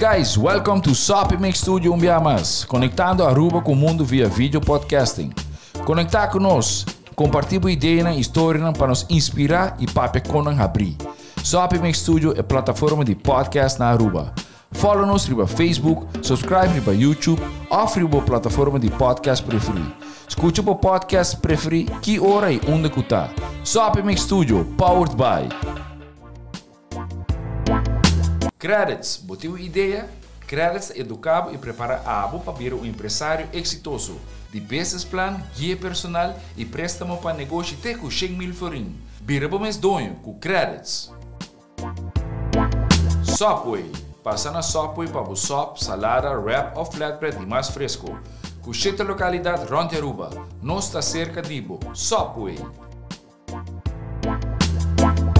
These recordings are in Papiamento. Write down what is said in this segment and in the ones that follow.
guys, welcome to Soppy Mix Studio un bia mas, conectando Aruba cu mundo via video podcasting. Conecta cu nos, comparti bo ideanan y historianan pa nos inspira y papia con nan habri. Soppy Mix Studio e plataforma di podcast na Aruba. Follow nos riba Facebook, subscribe riba YouTube of riba bo plataforma di podcast preferi. Scucha bo podcast preferi ki ora y unda cu ta. Soppy Mix Studio, powered by. Credits, bo tin un idea? Credits ta educa bo y prepara abo pa bira un empresario exitoso. Di business plan, guia personal y prestamo pa negoshi te cu 100,000 florin. Bira bo mes doño cu Credits. Subway, pasa na Subway pa bo sop, salada, wrap of flatbread di mas fresco. Cu shete localidad rond di Aruba. Nos ta cerca di bo. Subway!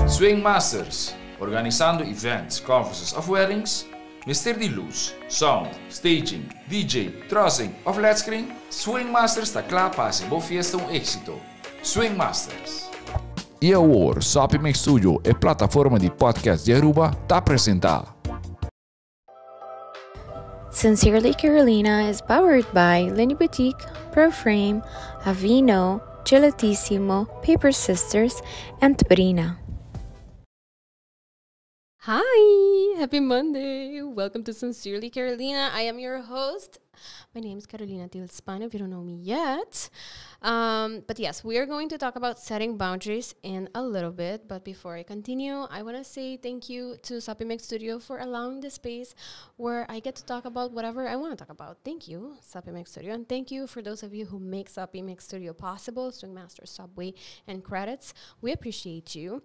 Swing Masters, organisando events, conferences of weddings? Mester di luz, sound, staging, DJ, trussing of LED screen? Swing Masters ta cla pa haci bo fiesta un exito. Swing Masters. Y awor, Soppy Mix Studio, e plataforma di podcast di Aruba, ta presenta. Sincerely Carolina is powered by Lenny Boutique, Proframe, Avino, Gelatissimo, Paper Sisters, and Brina. Hi, happy Monday. Welcome to Sincerely Carolina. I am your host. My name is Carolina Tilspan, if you don't know me yet. But yes, we are going to talk about setting boundaries in a little bit. But before I continue, I want to say thank you to Sapi Mix Studio for allowing the space where I get to talk about whatever I want to talk about. Thank you, Sapi Mix Studio. And thank you for those of you who make Sapi Mix Studio possible, Swing Master, Subway, and Credits. We appreciate you.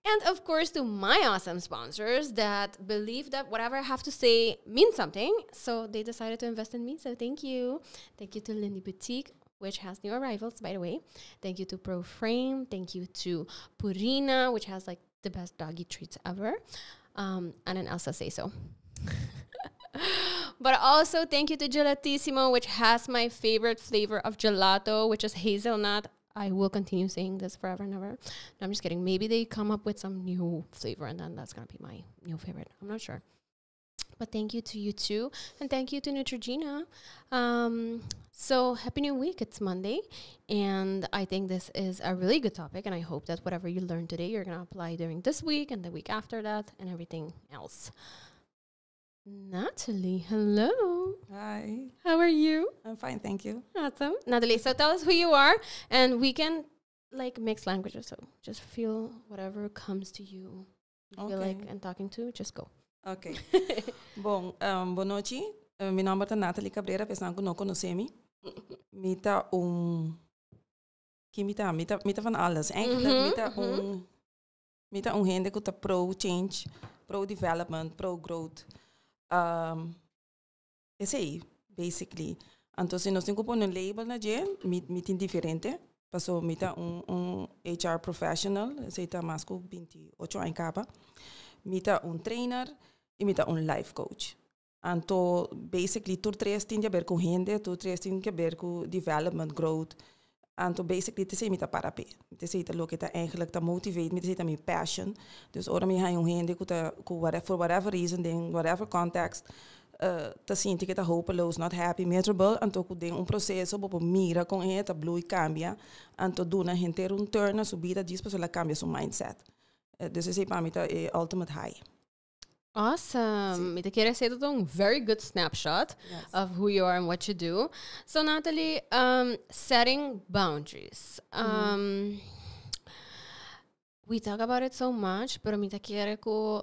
And of course, to my awesome sponsors that believe that whatever I have to say means something. So they decided to invest in me. So thank you. Thank you to Lindy Boutique, which has new arrivals, by the way. Thank you to Pro Frame. Thank you to Purina, which has like the best doggy treats ever. And then Elsa say so. But also thank you to Gelatissimo, which has my favorite flavor of gelato, which is hazelnut. I will continue saying this forever and ever. No, I'm just kidding. Maybe they come up with some new flavor and then that's going to be my new favorite. I'm not sure. But thank you to you too. And thank you to Neutrogena. So happy new week. It's Monday. And I think this is a really good topic. And I hope that whatever you learned today, you're going to apply during this week and the week after that and everything else. Natalie, hello. Hi. How are you? I'm fine, thank you. Awesome. Natalie, so tell us who you are, and we can mix languages, so just feel whatever comes to you. You feel like and talking to, just go. Okay. Bon, bon nochi. Mi nomber ta Natalie Cabrera, pa esnan cu no conoce mi. Mi ta un... Ki mi ta? Mi ta, mi ta van alles. Eigenlijk, mi ta un... Mi ta un hende cu ta pro-change, pro-development, pro-growth. Esey, basically. Anto, si nos tin cu pone un label na dje, mi tin diferente. Paso, mi ta un HR professional, esey ta mas cu 28 aña caba. Mi ta un trainer y mi ta un life coach. Anto, basically, tur tres tin di haber cu hende, tur tres tin di haber cu development, growth. Anto, basically, esey mi ta para pe. Esey ta loke ta eigenlijk ta motivate, mi esey ta mi passion. Dus ora mi haya un hende cu ta, cu whatever, for whatever reason, den whatever context, ta sinti cu ta hopeless, not happy, miserable, anto cu den un proceso, bo por mira con e ta bloei cambia, anto duna hende un turn na su bida, djis pasobra el a cambia su mindset. Dus esey pa mi ta e ultimate high. Awesome. Si. Mi ta kier esey ta un very good snapshot of who you are and what you do. So Natalie, setting boundaries. We talk about it so much, pero mi ta kier cu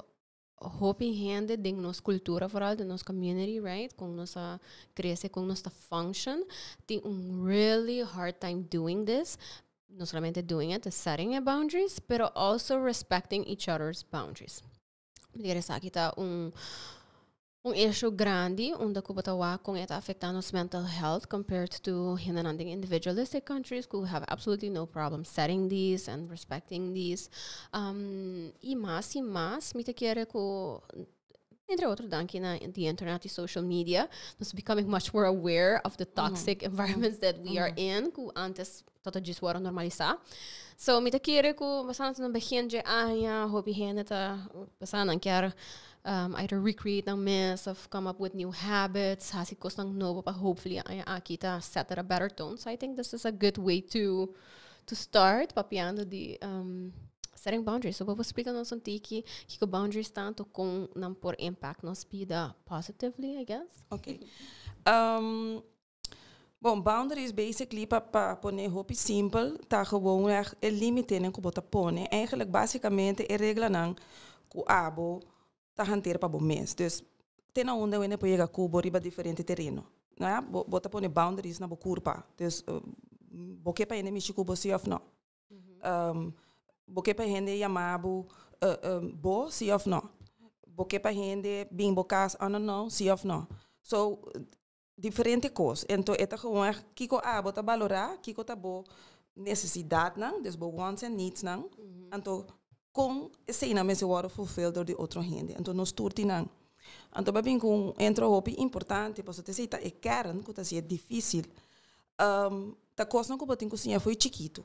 hopi hende den nos cultura vooral, den nos community, right? Con nos a crece, con nos ta function, tin un really hard time doing this. No solamente doing it, setting a boundaries, pero also respecting each other's boundaries. Mi kier sa aki ta un issue grandi, unda cu bo ta wak con e ta afecta nos mental health compared to hendenan den individualistic countries who have absolutely no problem setting these and respecting these. Y mas y mas, mi ta kier cu Entre otro, danki na the internet y social media, nos becoming much more aware of the toxic environments that we are in, ku antes tabata djis wòrdu normalisá. So, mi ta kere ku bastante na begin dje aña, hopi hende ta pasá nan kier either recreate nan mes of come up with new habits, hasi kosnan nobo pa hopefully aña aki ta set a better tone. So I think this is a good way to start papiando di setting boundaries. So, bo por splika nos un tiki kiko boundaries ta anto kon nan por impact nos bida positively, I guess. Ok. Bon, boundaries basically, pa pone hopi simpel, ta gewoon echt e limitenan ku bo ta pone. Eigenlijk basicamente e reglanan ku abo ta hantera pa bo mes. Dus te na unda hende por yega ku bo riba diferente tereno. No, bo ta pone boundaries na bo kurpa. Dus bo ke pa hende mishi ku bo si of no? Bo ke pa hende yama bo bo si of no? Bo ke pa hende bin bo kas of no, si of no? So diferente kos. Anto e ta gewoon echt kiko abo ta balorá, kiko ta bo nesesidatnan, dus bo wants and needs nan. Anto kon eseinan mester wòrdu fulfilled dor di otro hende. Anto nos tur tin nan. Anto bo a bin ku un intro hopi importante, pasobra esei ta e kern ku ta hasié difísil. Ta kosnan ku bo tin ku siña for di chikitu.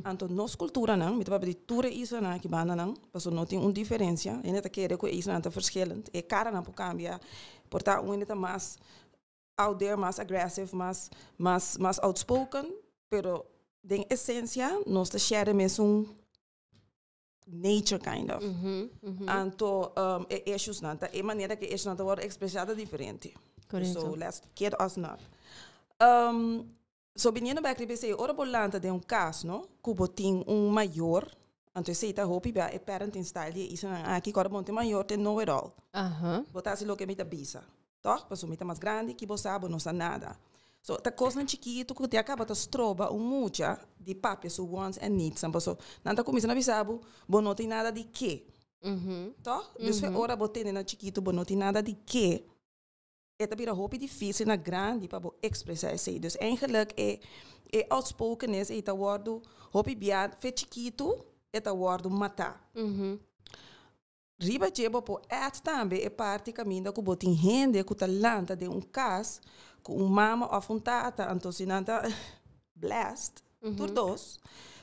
Anto nos kulturanan, mi ta papia di tur e islanan aki bandanan, pasobra no tin un diferensia. Hende ta kere ku e islanan ta verschillend. E karanan por kambia, por ta un hende ta mas out there, mas aggressive, mas outspoken, pero den esensia nos ta share mesun nature kind of. Anto e issues nan ta e manera ku e issues nan ta wòrdu ekspresá ta diferente. Korekto. So let's kid us not. So biniendo bek riba esei, ora bo lanta den un kas, no, ku bo tin un mayor, anto esei ta hopi bia e parenting style di e islanan aki, ku ora bo no tin mayor te know it all. Bo ta hasi loke mi ta bisa, tòg? Pasobra mi ta mas grandi ki bo sa, bo no sa nada. So ta kosnan chikitu ku te a kaba ta stroba un mucha di papia su wants and needs nan, pasobra nan ta kuminsá na bisa bo, bo no tin nada di ke. Tòg? Dus fe ora bo tene nan chikitu bo no tin nada di ke, e ta bira hopi difísil na grandi pa bo ekspresá esei. Dus eigenlijk e outspokenness ei ta wòrdu hopi bia fe chikitu e ta wòrdu matá. Riba dje bo por add tambe e parti kaminda ku bo tin hende ku ta lanta den un kas ku un mama òf un tata, anto si nan ta blessed, tur dos,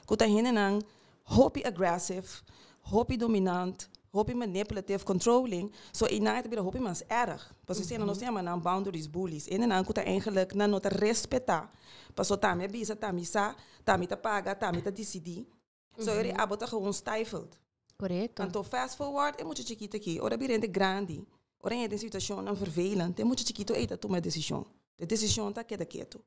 ku ta hendenan hopi aggressive, hopi dominant, hopi manipulative, controlling, so einan e ta bira hopi mas erg. Pasobra esei nos ta yama nan boundaries bullies, hendenan ku ta eigenlijk nan no ta respetá, pasobra ta mi a bisa, ta mi sa, ta mi ta paga, ta mi ta disidí. So eri abo ta gewoon stifled. Anto fast forward e mucha chikito aki, ora bira hende grandi, ora hende den situacionnan vervelend, e mucha chikito ei ta tuma e decision. E decision ta keda ketu.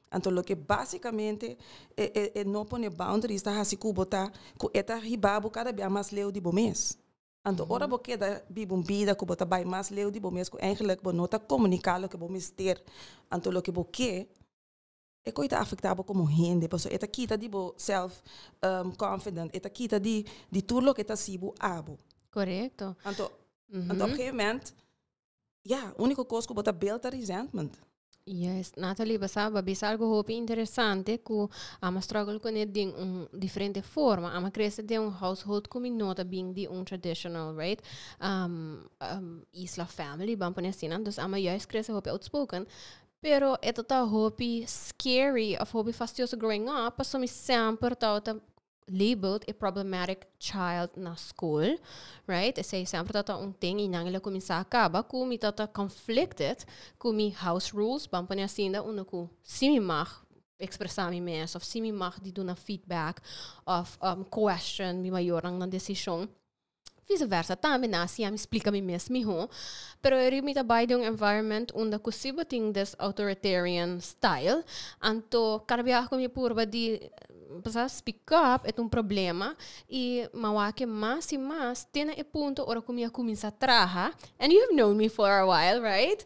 Anto loke basicamente e no pone boundaries ta hasi ku bo ta ku e ta hiba bo kada bia mas leu di bo mes. Anto ora bo keda biba un bida ku bo ta bai mas leu di bo mes ku eigenlijk bo no ta komunika loke bo mester, anto loke bo ke, e koi ta afektá bo komo hende pasobra e ta kita di bo self confident, e ta kita di tur loke ta hasi bo abo. Anto anto op gegeven moment, ya, úniko kos ku bo ta build ta resentment. Yes, Natalie, bo sa, bo a bisa algo hopi interesante ku amo a struggle kuné den un diferente forma. Amo a krese den un household ku mi no ta bin di un traditional, right, isla family, ban pone asina. Dus amo a juist krese hopi outspoken. Pero e ta ta hopi scary of hopi fastioso growing up pasobra mi semper tabata labeled a problematic child na school, right? Esei semper tabata un thing y nan el a cuminsa caba cu mi tabata conflicted cu mi house rules, ban pone asinda, unda cu si mi mag expresa mi mes of si mi mag di duna feedback of question mi mayornan nan decision. Vice versa tambe nan a siña mi splika mi mes mihó, pero e mi ta bai den un environment unda ku si bo tin this authoritarian style, anto kada biaha ku mi purba di sa speak up e ta un problema i mi a wak mas i mas te na e punto ora ku mi a kuminsá traha, and you have known me for a while, right?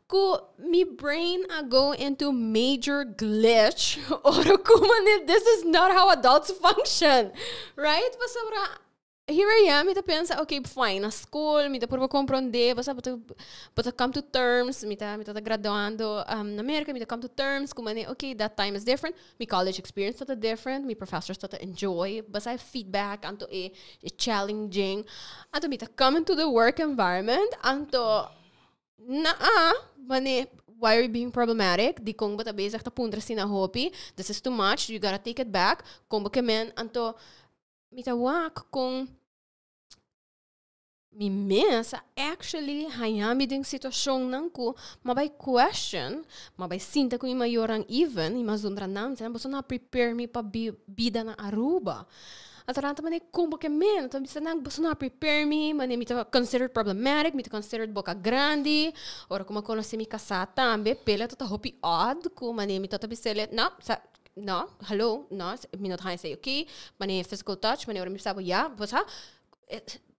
Ku mi brain a go into major glitch ora ku manera this is not how adults function, right? Pasobra. Here I am, mi ta pensa, ok, fine, na school, mi ta purba comprende, basta, bo ta come to terms, mi ta graduando na America, mi ta come to terms, cu mane, ok, that time is different, mi college experience ta different, mi professors ta enjoy, basta feedback, anto e challenging, anto mi ta come into the work environment, anto, na, ah, mane, why are you being problematic? Di con bo ta bezig ta puntra asina hopi, this is too much, you gotta take it back, con bo kemen, anto, mi ta wak con mi mes actually haña mi den situacion nan ku m'a bay question, m'a bay sinta ku mi mayornan even, i m'a zundra nan, nan boso no a prepare mi pa bida na Aruba. Anto nan ta mane con bo kemen, anto mi bisa nan boso no a prepare mi, mane mi ta considered problematic, mi ta considered boca grandi, ora ku mi a conoce mi casá tambe, pele ta hopi odd ku mane mi ta bisele, no, sa, no, hallo, no, mi no ta haña esei ok, mane physical touch, mane ora mi bisa bo ya, bo sa,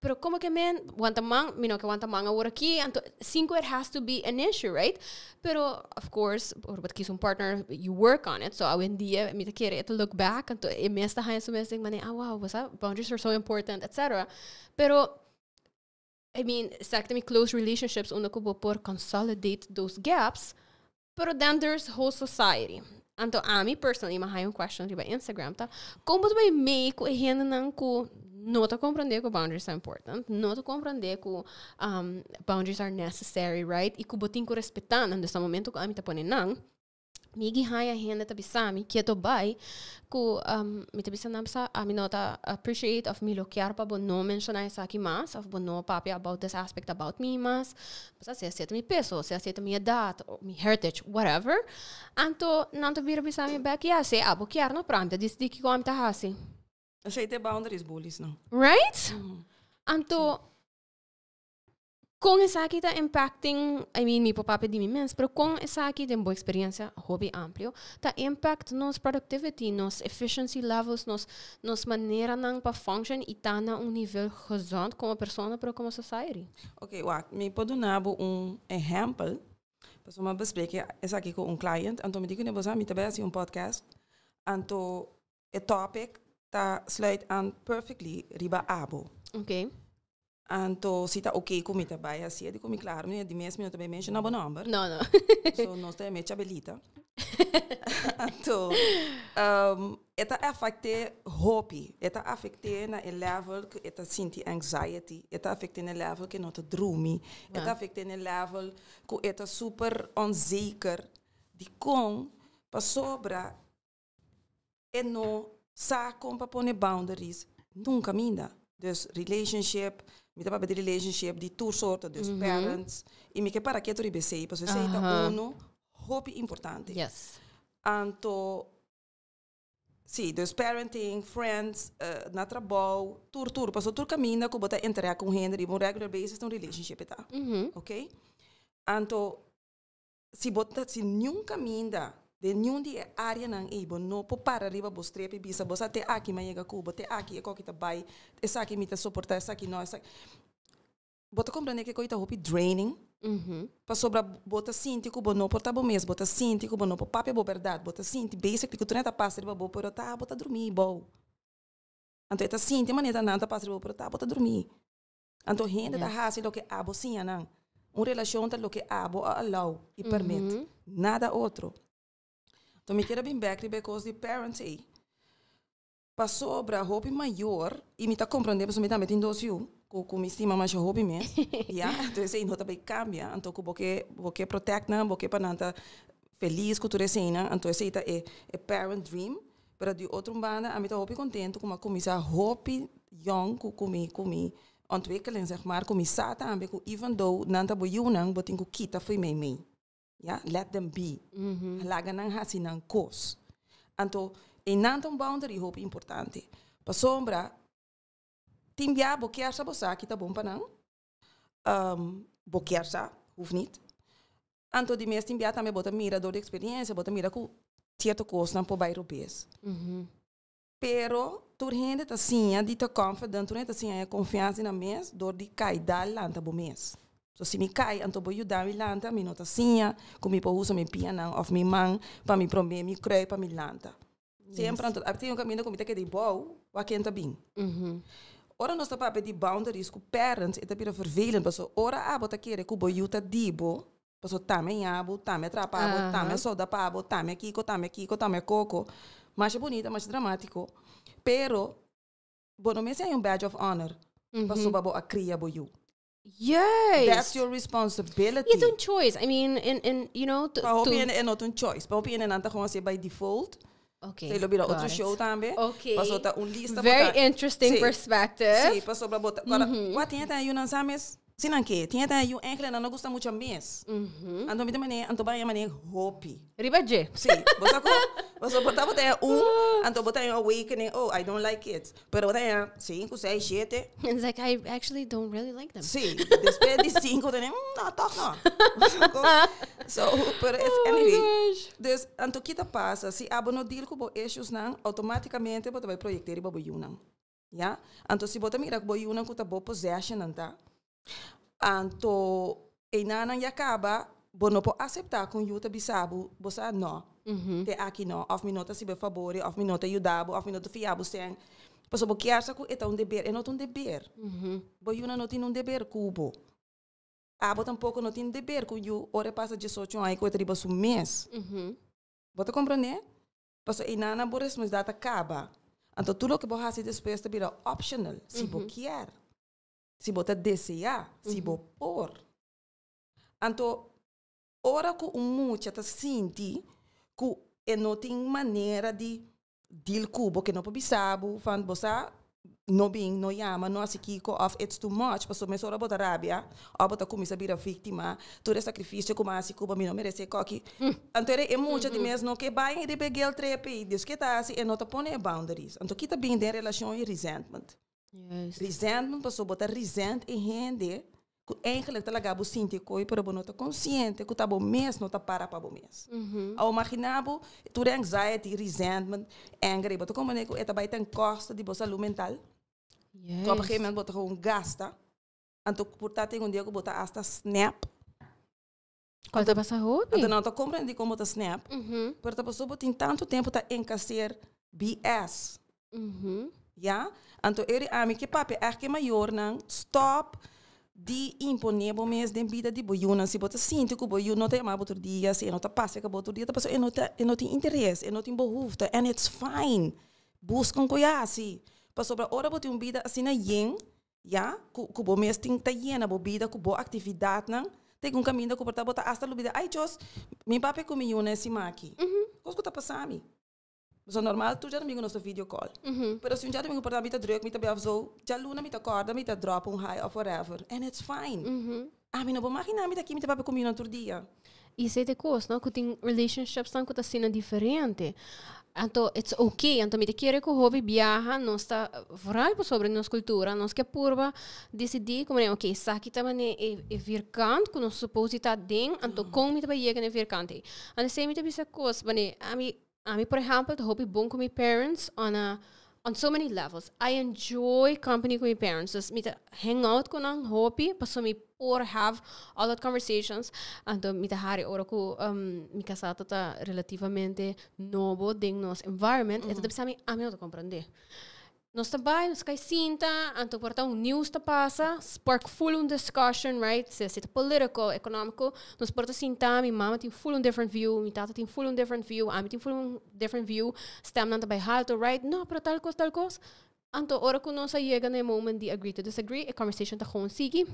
pero como kemen, wanta man, mi no ke wanta man awor aki, anto cinco it has to be an issue, right? Pero, of course, ora bo ta kies un partner, you work on it, so awendia mi ta kere to look back, anto e mes ta haña su mes den mane, ah wow, bo sa, boundaries are so important, etc. Pero, I mean, exactly close relationships unda cu bo por consolidate those gaps, pero then there's whole society. Anto ami personally, m'a haya un question riba Instagram, ta? Con bo ta bay mee cu e hendenan cu no ta comprende cu boundaries are important, no ta comprende cu boundaries are necessary, right? Y cu bo tin cu respeta nan, dus na momento cu ami ta pone nan, mi gi haya hende ta bisa mi, keto bay, cu mi ta bisa nan sa, ami no ta appreciate of mi lo kier pa bo no menciona esaki mas, of bo no papia about this aspect about me mas, basta sea sea mi peso, sea mi edad, o mi heritage, whatever. Anto, nan ta bira bisa mi back, ja, sea abo kier no, pero ami ta decidi kico ami ta hasi. Esey ta boundaries bullies, no? Right? Anto, con esaki ta impacting, I mean, mi por papia di mi mes, pero con esaki den bo experiencia hopi amplio, ta impact nos productivity, nos efficiency levels, nos manera nan pa function y ta na un nivel gezond como persona, pero como society? Ok, wak, mi por duna bo un ehempel. Paso m'a bespreken esaki cu un client. Anto mi di cu bo mi ta bay haci un podcast. Anto e topic ta sluit aan perfectly riba abo. Anto si ta ok cu mi ta bay haci, di cu mi claro, mi di mes mi no ta bay menciona bo nomber. No. So nos ta yam'e Chabelita. Anto e ta afecte hopi, e ta afecte na e level cu e ta sinti anxiety, e ta afecte na e level cu e no ta drumi, e ta afecte na e level cu e ta super onzeker di con pasobra e no sa con pa pone boundaries nunca minda. Dus relationship, mi ta papia di relationship di tur sorto, dus parents, y mi ke para keto riba esey, pasobra esey ta uno hopi importante. Anto, si, dus parenting, friends, na trabou, tur tur, pasobra tur caminda cu bo ta interact cu hende riba un regular basis ta un relationship e ta. Ok? Anto, si bo ta, si niun caminda, den niun di e areanan ey bo no por para riba bo streep y bisa, bo sa te aki m'a yega cu bo, te aki e koki ta bay, esaki mi ta soporta, esaki no, esaki. Bo ta comprende cu e koki ta hopi draining, pasobra bo ta sinti cu bo no por ta bo mes, bo ta sinti cu bo no por papia bo berdad, bo ta sinti basically cu tur hende ta pasa riba bo, pero ta bo ta drumi bou. Anto e ta sinti manera nan ta pasa riba bo, pero ta bo ta drumi. Anto hende ta hasi loke abo siña nan. Un relacion ta loke abo a allow y permit. Nada otro. Anto mi kier a bin bek riba e cos di parents ey. Pasobra hopi mayor, y mi ta comprende pasobra mi tambe tin dos yu, cu mi stima masha hopi mes, ya, anto esey no ta bay cambia. Anto cu bo ke protect nan, bo ke pa nan ta feliz cu tur eseynan, anto esey ta e parent dream. Pero di otro banda, ami ta hopi contento cu m'a cuminsa hopi young cu mi ontwikkeling, zeg maar, cu mi sa tambe cu even though nan ta bo yiunan, bo tin cu kita fo'i mei mei. Ja, let them be. Laga nan hasi nan cos. Anto, e nan ta un boundary hopi importante. Pasobra, tin bia bo kier sa bo sa ki ta bon pa nan. Bo kier sa, hoeft niet. Anto di mes tin bia tambe bo ta mira door di experiencia, bo ta mira cu cierto cosnan por bay robes. Pero tur hende ta siña di ta confident, tur hende ta siña e confiansa na mes door di cay dal lanta bo mes. So si mi cay, anto bo yuda mi lanta, mi no ta siña cu mi por usa mi pianan of mi man pa mi prome mi kruip pa mi lanta. Semper anto, tin un caminda cu mi ta keda bou, wak ken ta bin. Ora nos ta papia di boundaries ku parents, e ta bira vervelend, paso ora abo ta kere ku bo yu ta di bo, paso ta mi a haña bo, ta mi a trapa bo, ta mi a soda pa bo, ta mi a kiko, ta mi a kiko, ta mi a koko. Masha bunita, masha dramátiko. Pero, bo no mester un badge of honor, paso bo a kria bo yu. That's your responsibility. It's a choice. I mean, in Pa hopi hende e no un choice. Pa hopi hende nan ta gewoon asina by default. Okay. Esei lo bira got otro it. Show tambe. Paso ta un lista. Very bota interesting perspective. Si, pasobra bo ta. Mm -hmm. Tin e yu nan sa mes. Si nan ke, tin e yu eigenlijk nan no gusta mucho mes. Anto mi ta mane, anto ba mane hopi. Riba dje. Si, bo sa ko, paso bo ta un, anto bo ta un awakening, "Oh, I don't like it." Pero bo ta sinku, seis, shete. It's like, I actually don't really like them. Si, despues di sinku, dan, no, toch no. So, pero it's Oh my anyway. Gosh. Dus, anto kiko ta pasa, si abo no deal ku bo issues nan, outomátikamente bo ta bai proyekteer bo yunan. Ja? Anto si bo ta mira ku bo yunan ku ta bo possession nan ta. Anto einan ya kaba, bo no por aseptá ku yu ta bisa bo, bo sa no. Te aki no, òf mi no ta hasi fabor, òf mi no ta yuda bo, òf mi no ta fia bo sen. Paso bo kier sa ku e ta un deber, e no ta un deber. Bo yunan no tin un deber ku bo. Abo tampoko no tin deber ku yu ora pasa 18 aña ku e ta riba su mes. Bo ta komprondé? Paso einan bo responsabilidat a kaba. Anto tur loke bo hasi despues ta bira optional, si bo kier. Si bo ta deseá, si bo por. Anto ora ku un mucha ta sinti ku e no tin manera di deal ku bo, ku no por bisa bo, van bo sa no bin, no yama, no hasi kiko, òf it's too much, paso mesora bo ta rabia, òf bo ta kuminsá bira víktima, tur e sakrifisio ku mi a hasi ku bo, mi no meresé koki. Anto e mucha di mes no ke bai riba e guilt trip ei, dus ke ta hasi? E no ta pone e boundaries. Anto kita bin den relashon e resentment. Resentment paso bo ta resent e hende ku eigenlijk ta laga bo sinti koi, pero bo no ta konsiente ku ta bo mes no ta para pa bo mes. Awo imaginá bo tur anxiety, resentment, anger, bo ta komprendé ku e ta bai ten kosto di bo salú mental. Ku op een gegeven moment bo ta gewoon gasta. Anto por ta tin un dia ku bo ta hasta snap. Kua ta pasa hopi? Anto nan ta komprendé kon bo ta snap. Pero ta pasobra bo tin tantu tempu ta enkaseer BS. Ja? Anto eri ami ke papia echt ke mayornan, stop di imponé bo mes den bida di bo yunan. Si bo ta sinti ku bo yu no ta yama bo tur dia, si e no ta pasa ku bo tur dia, ta pasobra e no tin interes, e no tin behoefte, and it's fine. Buska un kos hasi. Pasobra ora bo tin un bida asina yen, ja, ku bo mes tin ta yena bo bida ku bo aktividatnan, tin un kaminda ku por ta bo ta hasta lubidá, "Ai Dios, mi papia ku mi yunan e siman aki. Kos ku ta pasa mi?" So normal tur djadumingu nos ta video call. Pero si un djadumingu por ta mi ta druk, mi ta bia of zo, djaluna mi ta kòrda, mi ta drop un hi of whatever. And it's fine. Ami no por imaginá mi ta aki mi ta papia ku mi yunan tur dia. I esei ta e kos, no? Ku tin relationships nan ku ta asina diferente. Anto it's okay. Anto mi ta kere ku hopi biaha nos ta, vooral pasobra nos kultura, nos ke purba disidí komo den, okay, esaki ta manera e vierkant ku nos suppose di ta den, anto kon mi ta bai yega na e vierkant ei? Anto esei mi ta bisa kos, manera ami por ehèmpel ta hopi bon ku mi parents on so many levels. I enjoy company ku mi parents. Dus mi ta hang out ku nan hopi pasobra mi por have all that conversations. Anto mi ta hari ora ku mi kasá ta relativamente nobo den nos environment, e ta bisa mi, ami no ta komprendé. Nos ta bai, nos kai sinta, anto por ta un news ta pasa, spark full un discussion, right? Sea si ta political, economical, nos por ta sinta, mi mama tin full un different view, mi tata tin full un different view, ami tin full un different view, stemnan ta bai halto, right? No, pero tal kos, tal kos. Anto ora ku nos a yega na e moment di agree to disagree, e conversation ta gewoon sigui.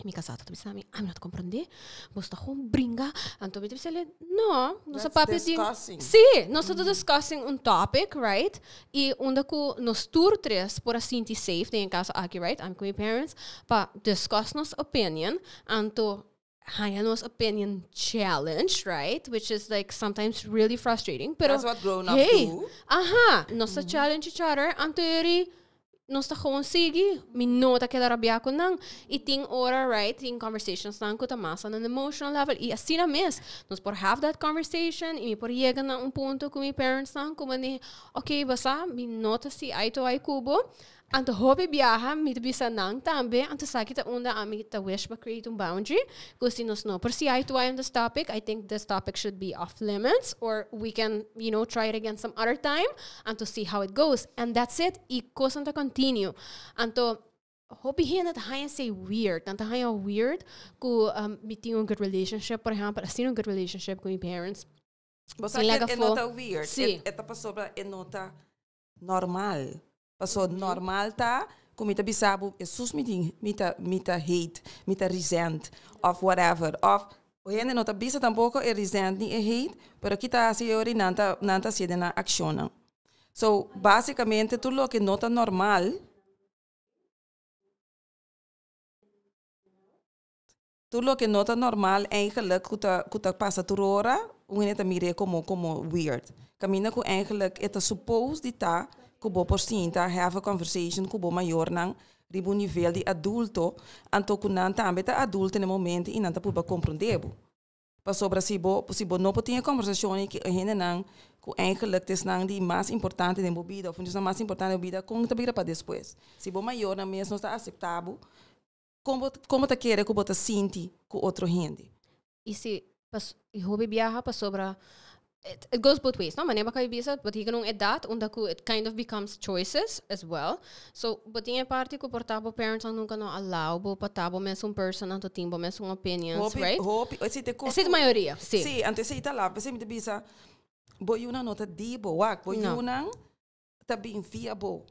Mi kasá ta bisa mi, "Ami no ta komprendé, bo ta gewoon bringa." Anto mi ta bisa, "No, nos a That's papia di discussing. Sí, nos ta discussing un topic, right? I unda ku nos tur tres por a sinti safe, den e kaso aki, right? Ami ku mi parents, pa discuss nos opinion, anto haña nos opinion challenge, right? Which is like sometimes really frustrating. Pero That's what grown-ups hey, do. Aha, nos ta challenge each other, anto eri nos ta gewoon sigui, mi no ta keda rabia ku nan. I tin ora, right, tin conversations nan ku ta mas on an emotional level. I asina mes, nos por have that conversation i mi por yega na un punto ku mi parents nan ku mane, "Okay, basa, mi no ta see eye to eye ku bo." Anto hopi biaha mi ta bisa nan tambe, anto esaki ta unda ami ta wish pa create un boundary, ku si nos no por see eye to eye on this topic, I think this topic should be off limits or we can, you know, try it again some other time, anto see how it goes. And that's it, i kosnan ta continue. Anto hopi hende ta haña esei weird, nan ta haña weird ku mi tin un good relationship, por ehèmpel, asina un good relationship ku mi parents. Bo sa ke e no ta weird, e ta pasobra e no ta normal. Paso normal ta ku mi ta bisa bo Jesus mi tin mi ta mi ta hate, mi ta resent of whatever of hende no ta bisa tampoko e resent ni e hate pero kita hasi e ora i nan ta nan ta hasié den nan akshonnan. So basikamente tur loke no ta normal Tur loke no ta normal eigenlijk ku ta ku ta pasa tur ora, un hende ta mir'é komo komo weird. Kaminda ku eigenlijk e ta suppose di ta ku bo por sinta have a conversation ku bo mayornan riba un nivel di adulto, anto ku nan tambe ta adulto na e momento i nan ta purba komprondé bo. Pasobra si bo si bo no por tin e kombersashon ei ku e hendenan ku eigenlijk ta esnan di mas importante den bo bida òf un di esnan mas importante den bo bida, kon ta bira pa despues? Si bo mayornan mes no ta aseptá bo, Kon bo kon bo ta kere ku bo ta sinti ku otro hende? I si pas i hopi biaha pasobra it, it goes both ways, no? Manera bo ka bisa, bo tin un edat unda ku it kind of becomes choices as well. So, bo tin e parti ku por ta bo parents nan nunka no allow bo pa ta bo mesun person anto tin bo mesun opinions, Hopi, right? hopi, esei ta e kos Esei ta ku mayoria, si. Sí, anto esei ta la, p'esei mi ta bisa, bo yunan no ta di bo, wak, bo No. yunan ta bin via bo.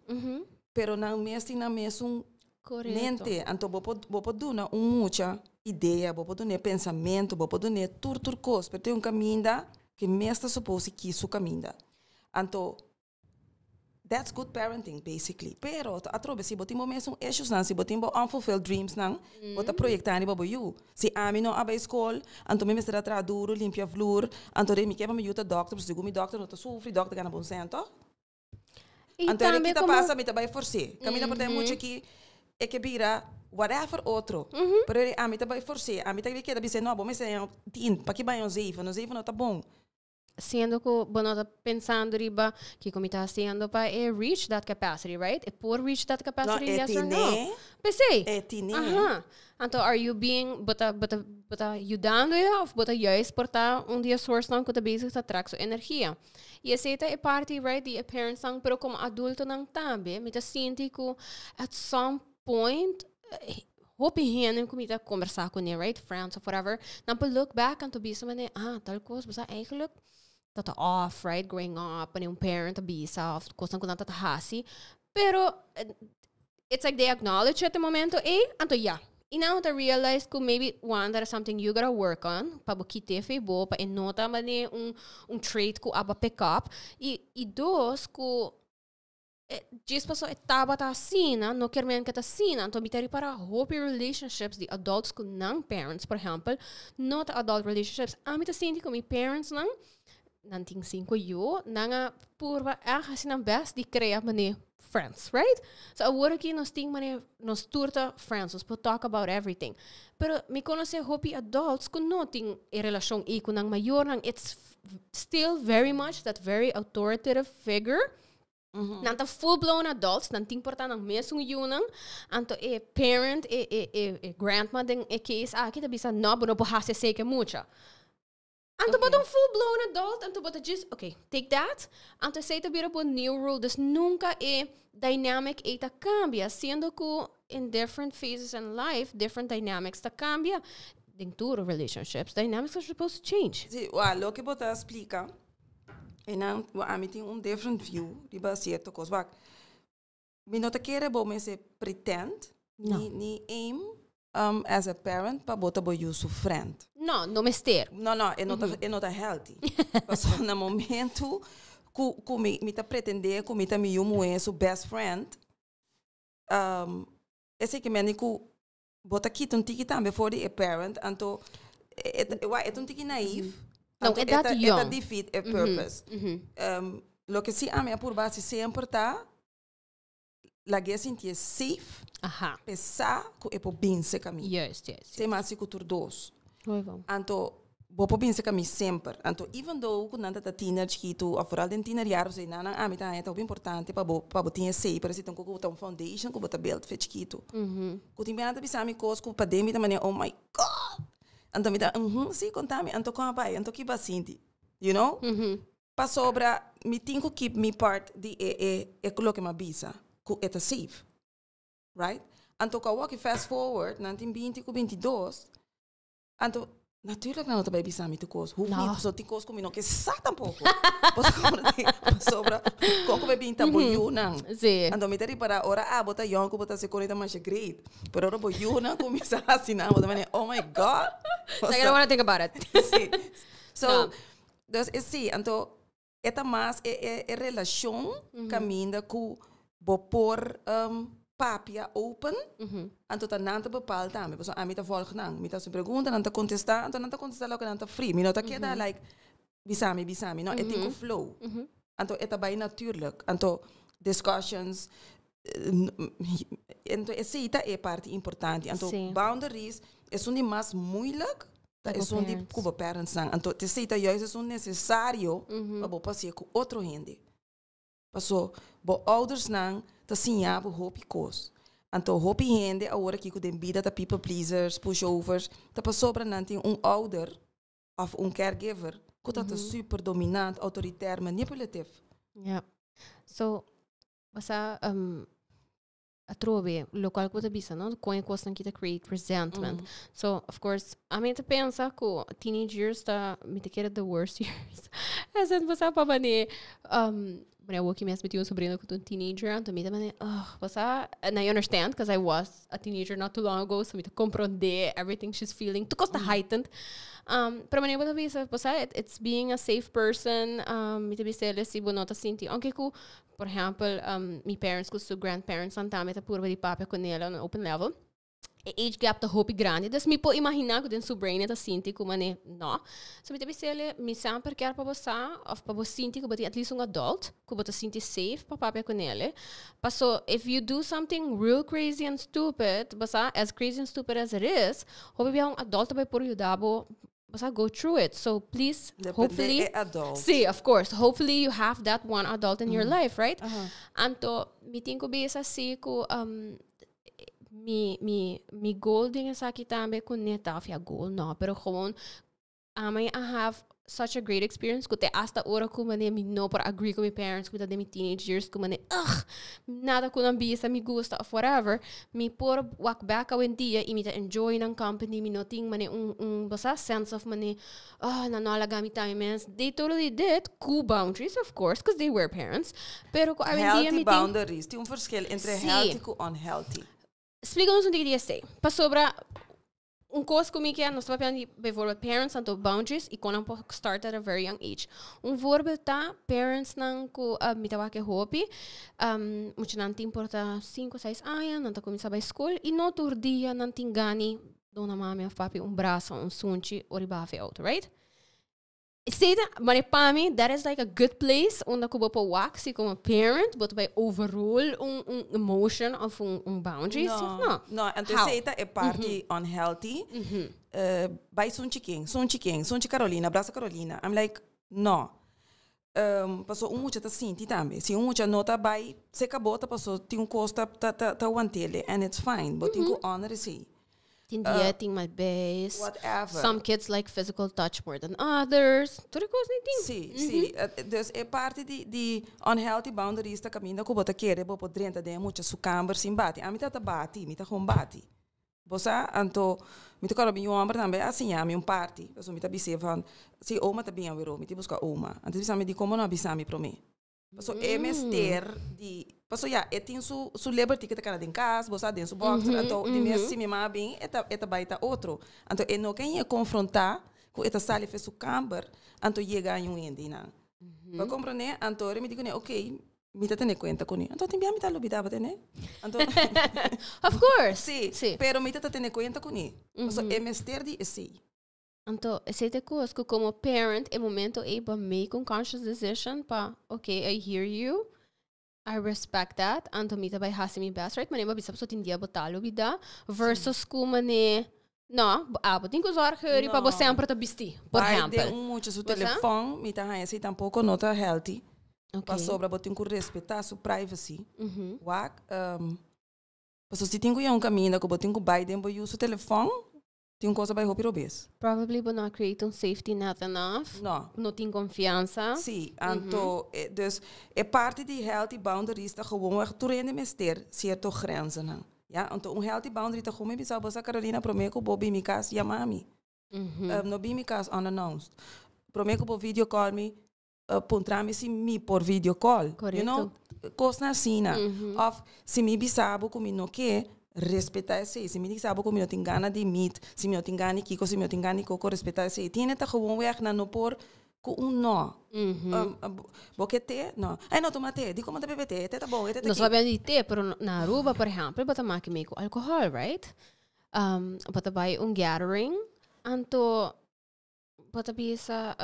Pero nan mes tin nan mesun Correcto. mente. Anto bo por, bo por duna un mucha idea, bo por dun'é pensamentu, bo por dun'é tur tur kos, pero tin un kaminda ku e mes ta supose ki su kaminda. Anto, that's good parenting basically. Pero atrobe si bo tin bo mesun issuesnan, si bo tin bo unfulfilled dreamsnan, bo ta proyektá riba bo yu. Si ami no a bai skol, anto mi mester a traha duru, limpia vloer, anto mi ke pa mi yu ta dòkter, pasobra segun mi dòkter no ta sufri, dòkter gana bon sèn, tòg? I Anto e tambe kita como pasa, mi ta bai fors'é. Kaminda por ta e mucha ki e ke bira whatever otro. Pero e ami ta bai fors'é, ami ta keda bis'é, no, bo mester haña tin, paki bai un zeven, un zeven no ta bon. Siendo cu bo no ta pensando riba kico mi ta haciendo pa e reach that capacity, right? E por reach that No, capacity, e yes or no? tine. P'esey. E tine. Aha. Anto are you being, bo ta, bo ta, bo ta yudando e of bo ta juist por ta un di e sourcenan cu ta bezig ta trek su energia? Y esey ta e parti, right, di e parentsnan, pero como adultonan tambe, mi ta sinti cu at some point, hopi hende ku mi ta kombersá kuné, right, friends of whatever, nan por look back anto bisa manera, ah, tal kos bo sa eigenlijk ta ta off, right, growing up, manera un parent a bisa of kosnan ku nan ta ta hasi, pero it's like they acknowledge at the momento ei, anto ya. I nan ta realize ku maybe one, that is something you gotta work on, pa bo kit'é for bo, pa e no ta manera un un trait ku abo a pick up, i i dos, ku Djis paso e tabata asina, no kier men ke ta asina. Anto mi ta ripara hopi relationships di adults ku nan parents, por ehempel, no ta adult relationships. Ami ta sinti ku mi parents nan, nan tin sinku yu, nan a purba èg hasi nan best di krea manera friends, right? So awor aki nos tin manera, nos tur ta friends, nos por talk about everything. Pero mi konosé hopi adults ku no tin e relashon ei ku nan mayornan. It's still very much that very authoritative figure. Nan ta full blown adults, nan tin por ta nan mesun yunan. Anto e parent, e, e, e, e grandma den e case aki ta bisa, no, bo no por hasi esei ke mucha. Anto bo ta un full blown adult, anto bo ta just, okay, take that. Anto esei ta bira bo new rule. Dus nunca e dynamic ei ta cambia, siendo cu in different phases in life, different dynamics ta cambia. Den tur relationships, dynamics are supposed to change. Sí, wa, loke bo ta splica, E nan, bo ami tin un different view riba cierto cos. Wak, mi no ta kere bo mester pretend, No. ni, ni aim um, as a parent pa bo ta bo yu su friend. No, no mester. No, no, e no ta, e no ta healthy. Pasobra na momento ku, ku mi, mi ta pretende ku mi ta mi yu muhé su best friend, um, esei ke mende ku Bo ta kita un tiki tambe for di e parent, anto e e wak e ta un tiki naïef, No, anto e e dat ta e ta jong. defeat e purpose. Loke si ami a purba hasi semper ta lag'é sintié safe, Aha. p'e sa ku e por binse kaminda. Juist, juist. Sema hasi ku tur dos. Mooi bon. Anto. Bo por bin serka mi semper. Anto even though ku nan ta ta tiener chikitu òf foral den tiener jaren pasobra nan ami ta haña ta hopi importante pa bo pa bo tin esei pero si ta un kos ku ta un foundation ku bo ta build fe chikitu. Ku tin bia nan ta bisa mi kos ku paden mi ta manera oh my God! Anto mi ta uhum si konta mi anto kon a bai anto ki bo a sinti you know? Pasobra mi tin ku keep mi part di e e e loke mi a bisa ku e ta safe. Right? Anto ku awor ki fast forward nan tin 20 ku 22. Anto, natuurlijk nan no ta bai bisa mi tur kos. Hoeft niet, pasobra tin kos ku mi no ke sa tampoko. Pasobra, kon ku bai bin ta bo yunan. Sí. Anto mi ta ripará ora abo ta yòn ku bo ta hasi kos ta masha great. Pero ora bo yunan kuminsá hasi nan, bo ta manera, oh my God. It's like I don't wanna think about it. Sí. So, No. dus e sí, anto e ta mas e e e relashon kaminda ku bo por papia open, anto ta nan ta bepaal tambe, pasobra ami ta volg nan, mi ta hasi pregunta, nan ta kontestá, anto nan ta kontestá loke nan ta free, mi no ta keda like bisa mi, bisa mi, no, e tin ku flow, anto e ta bai natuurlijk, anto discussions, anto esei ta e parti importante, anto boundaries esun di mas moeilijk ta esun di ku bo parentsnan, anto esei ta juist esun necesario pa bo pasia ku otro hende. Paso bo oudersnan ta siña bo hopi kos. Anto hopi hende awor aki ku den bida ta people pleasers, pushovers, ta pasobra nan tin un ouder òf un caregiver ku ta ta super dominant, autoritair, manipulative. Ja. So, basa atrobe, locual cu bo ta bisa, no? Con e cosnan ki ta create resentment. So, of course, ami ta pensa cu teenage years ta, mi ta kere the worst years. As in, bo sa pa mane, mane awor ki mes mi tin un sobrino cu ta un teenager, anto mi ta mane, ugh, bo sa, and I understand, cause I was a teenager not too long ago, so mi ta comprende everything she's feeling, tur cos ta heightened. Pero mane bo ta bisa, bo sa, it's being a safe person, mi ta bisa el si bo no ta sinti, aunke cu Por ehempel, mi parents cu su grandparents nan tambe ta purba di papia cu nel on an open level. E age gap ta hopi grandi, dus mi por imagina cu den su brain e ta sinti cu mane no. So mi ta bisele, mi semper kier pa bo sa of pa bo sinti cu bo tin at least un adult cu bo ta sinti safe pa papia cu nele. Paso if you do something real crazy and stupid, bo sa, as crazy and stupid as it is, hopi bia un adult ta bay por yuda bo. Bo sa go through it. So please, Depende hopefully. e adult. Sí, of course. Hopefully you have that one adult in your life, right? Anto, mi tin ku bisa si ku um, mi, mi, mi goal den esaki tambe ku neta, of ja, goal no, pero gewoon, ami a have such a great experience ku te hasta ora ku mane mi no por agree ku mi parents, ku mi ta den mi teenage years, ku mane, ugh, nada ku nan bisa mi gusta of whatever. Mi por wak bek awendia y mi ta enjoy nan company, mi no tin mane un un bo sa sense of mane oh nan no a laga mi ta mi mes. They totally did, cu boundaries of course, cause they were parents, pero cu awendia Healthy mi tin boundaries. Tin un verschil entre Sí. healthy cu unhealthy. Splica nos un tiki di esey. Pasobra Un kos ku mi ke, nos ta papia di bijvoorbeeld parents anto boundaries i kon nan por start at a very young age. Un voorbeeld ta parents nan ku mi ta wak e hopi, muchanan tin por ta sinku, seis aña, nan ta kuminsá bai skol i no tur dia nan tin gani duna mami òf papi un brasa, un sunchi ora i baha for e outo, right? Esei ta, mane pa mi, that is like a good place unda ku bo por wak si komo parent bo ta bai overrule un un emotion of un un boundary, si of no? No, anto How? esei ta e parti unhealthy. Bai sunchi ken, sunchi ken, sunchi Carolina, brasa Carolina. I'm like, no. Paso un mucha ta sinti tambe. Si un mucha no ta bai seka bo ta paso tin un kos ta ta ta wantele and it's fine. Bo tin ku honor esei. Tin dia tin mal beis. Whatever. Some kids like physical touch more than others. Tur e kos ni tin. Sí, sí. Dus e parti di di unhealthy boundaries ta kaminda ku bo ta kere bo por drenta den e mucha su kamber sin bati. Ami ta ta bati, mi ta gewoon bati. Bo sa? Anto mi ta kòrda mi yu hòmber tambe a siña mi un parti. Pasobra mi ta bis'é van, si oma ta bin aweró, mi tin buska oma. Antes bisa mi di komo no a bisa mi promé. Paso e mester di, paso ya, e tin su su liberty ke ta kana den kas, bo sa, den su boxer, anto di mes si mi mama bin e ta e ta bai ta otro. Anto e no ke hia konfrontá ku e ta sali fe su kamber, anto yega un hende einan. Bo a komprondé? Anto ora mi di kuné, oké, mi ta tene kuenta kuné. Anto tin bia mi ta lubidá bo tene. Anto Of course! Sí, Sí. pero mi ta ta tene kuenta kuné. Paso e mester di esei. Anto, esei ta e kos ku komo parent e momento ei bo make un conscious decision pa, ok, I hear you, I respect that, anto mi ta bai hasi mi best, right? Manera bo bisa pasobra tin dia bo ta lubida, versus ku manera. No, abo tin ku zorg pa bo No. semper ta bisti, por Bai ehempel. den un mucha su Bo sa? telefon, mi ta haña esei tampoko no ta healthy. Ok. Pasobra bo tin ku respetá su privacy. Mhm. Wak, paso si tin ku yega un kaminda ku bo tin ku bai den bo yu su telefon, tin un kos a bai hopi robes. Probably bo no a create un safety net enough. No. No tin konfiansa. Sí, anto, dus e parti di healthy boundaries ta gewoon echt tur hende mester cierto grenzennan. Ja, anto un healthy boundary ta gewoon mi bisa bo sa, Carolina, prome ku bo bin mi kas, yama mi. No bin mi kas unannounced. Prome ku bo video call mi, puntra mi si mi por video call. Kosnan asina. Of si mi bisa bo ku mi no ke, respetá esei. Si mi bisa bo ku mi no tin gana di meet, si mi no tin gana di kiko, si mi no tin gana di koko, respetá esei. Tin hende ta gewoon weg nan no por ku un no. Bo ke te? No. Ai no, tuma te. Di komo ta bebe te? Te ta bon, te ta Nos ki. papia di te, pero na Aruba, por ehempel, bo ta maki mee ku alcohol, right? Bo ta bai un gathering, anto bo ta bisa,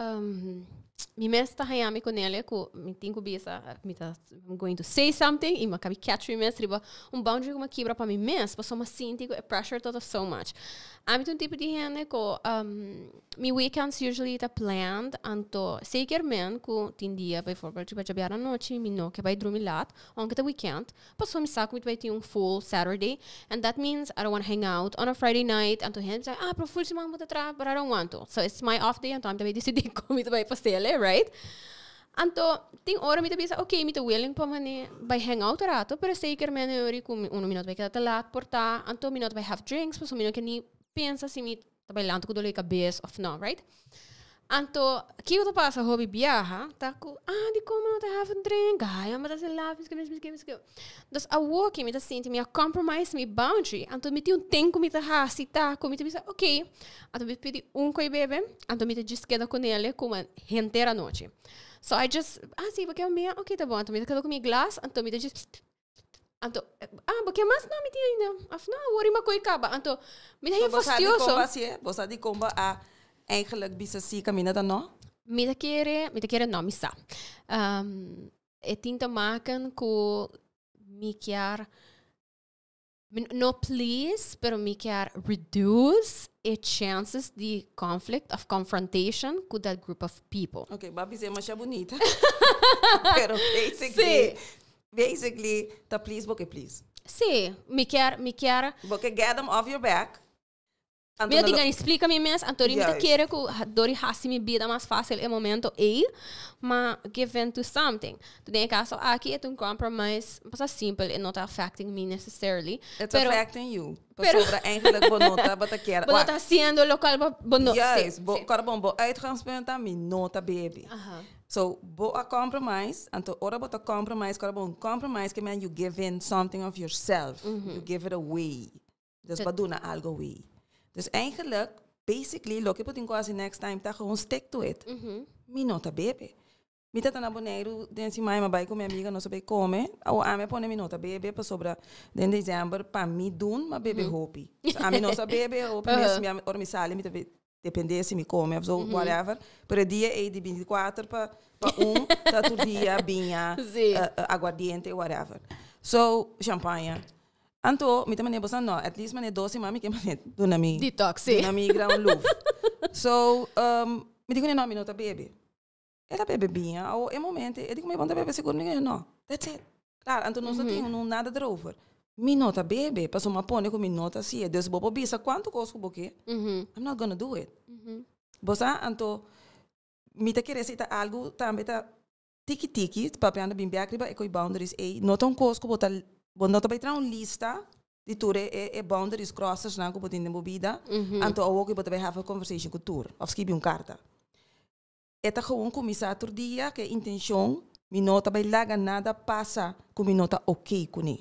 mi mes ta haña mi con ele ku mi tin ku bisa, mi ta, I'm going to say something, i mi a kabi catch mi mes riba un boundary ku mi a kibra pa mi mes, pasobra mi a sinti ku e pressure tabata so much. Ami ta un tipo di hende ku mi weekends usually ta planned, anto zeker men ku tin dia, bijvoorbeeld riba djabièrnè anochi, mi no ke bai drumi laat, aunke ta weekend, pasobra mi sa ku mi ta bai tin un full Saturday, and that means I don't wanna hang out on a Friday night, anto hende ta bisa, ah, pero full siman bo ta traha, but I don't want to. So it's my off day, anto ami ta bai disidí kon mi ta bai pas'el, right? Anto tin ora mi ta bisa, ok, mi ta willing pa mane bai hang out un rato, pero zeker men e ora ku uno mi no ta bai keda te laat por ta, anto mi no ta bai have drinks, pasobra mi no ke ni pensa si mi ta bai lanta ku dolor di kabes of no, right? Anto, kiko ta pasa hopi biaha, ta ku, ah, dikon mi no ta have un drink? Ai, amo ta laat, miskien, miskien, miskien. Dus awor ki mi ta sinti mi a compromise mi boundary, anto mi tin un ten ku mi ta hasi ta ku mi ta bisa, ok, anto mi pidi un koi bebe, anto mi ta djis keda ku nele kuma henter anochi. So I just, ah, si, bo ke un mia? Ok, ta bon. Anto mi ta keda ku mi glas, anto mi ta djis, anto, ah, bo ke mas? No, mi tin ainda. Of no, awor mi a koi kaba. Anto, mi ta So hei bo sa di fastioso. kon bo hasié? Bo sa di kon bo a eigenlijk bisa si kaminda ta no? Mi ta kere, mi ta kere no, mi sa. E tin te maken ku mi kier, mi no please, pero mi kier reduce e chances di conflict of confrontation ku that group of people. Ok, bo a bisa e masha bunita. Pero basically, basically ta please bo ke please. Sí, mi kier, mi kier. Bo ke get them off your back. Mi no tin gana splika mi mes, anto mi ta kere ku dor di hasi mi bida mas fácil e momento ei, ma give in to something. Anto den e kaso aki e ta un compromise basta simpel, e no ta affecting me necessarily. It's affecting you. Pasobra eigenlijk bo no tabata kier. Bo no ta hasiendo lokual bo no. Juist, bo, kòrda bon, bo uitgangspunt ta mi no ta bebe. So, bo a compromise, anto ora bo ta compromise, kòrda bon, compromise ke men you give in something of yourself, you give it away. Dus bo a duna algo away. Dus eigenlijk, basically, loke bo tin ku hasi next time ta gewoon stick to it. Mi no ta bebe. Mi ta ta na Boneiru den siman, mi a bai ku mi amiga, nos a bai kome. Awo ami a pone mi no ta bebe pasobra den december pa mi dun mi a bebe hopi. So ami no sa bebe hopi mes, mi ora mi sali mi ta depende si mi kome of zo, whatever. Pero e dia ei di 24 pa un ta tur dia biña, aguardiente, whatever. So, champaña. Anto, mi ta manera boso no, at least manera dos siman mi ke manera duna mi Detox, sí. Duna mi gran luf. So, mi di kuné no, mi no ta bebe. El a bebe biña, awo e momento e di ku mi bo no ta bebe sigur, mi di kuné no, that's it. Klaar, anto nos no tin un nada erover. Mi no ta bebe, pasobra mi a pone ku mi no ta hasié. Dus bo por bisa kuantu kos ku bo ke, I'm not gonna do it. Bo sa, anto mi ta kere si ta algu tambe ta tiki tiki, papiando bin bek riba e koi boundaries ei, no ta un kos ku bo ta, bo no ta bai traha un lista di tur e e boundaries crossers nan ku bo tin den bo bida, anto awor ku bo ta bai have a conversation ku tur, òf skibi un karta. E ta gewoon kuminsá tur dia ku e intenshon, mi no ta bai laga nada pasa ku mi no ta oké kuné.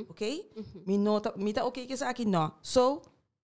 Oké? Mi no ta, mi ta oké ku esaki? No. So,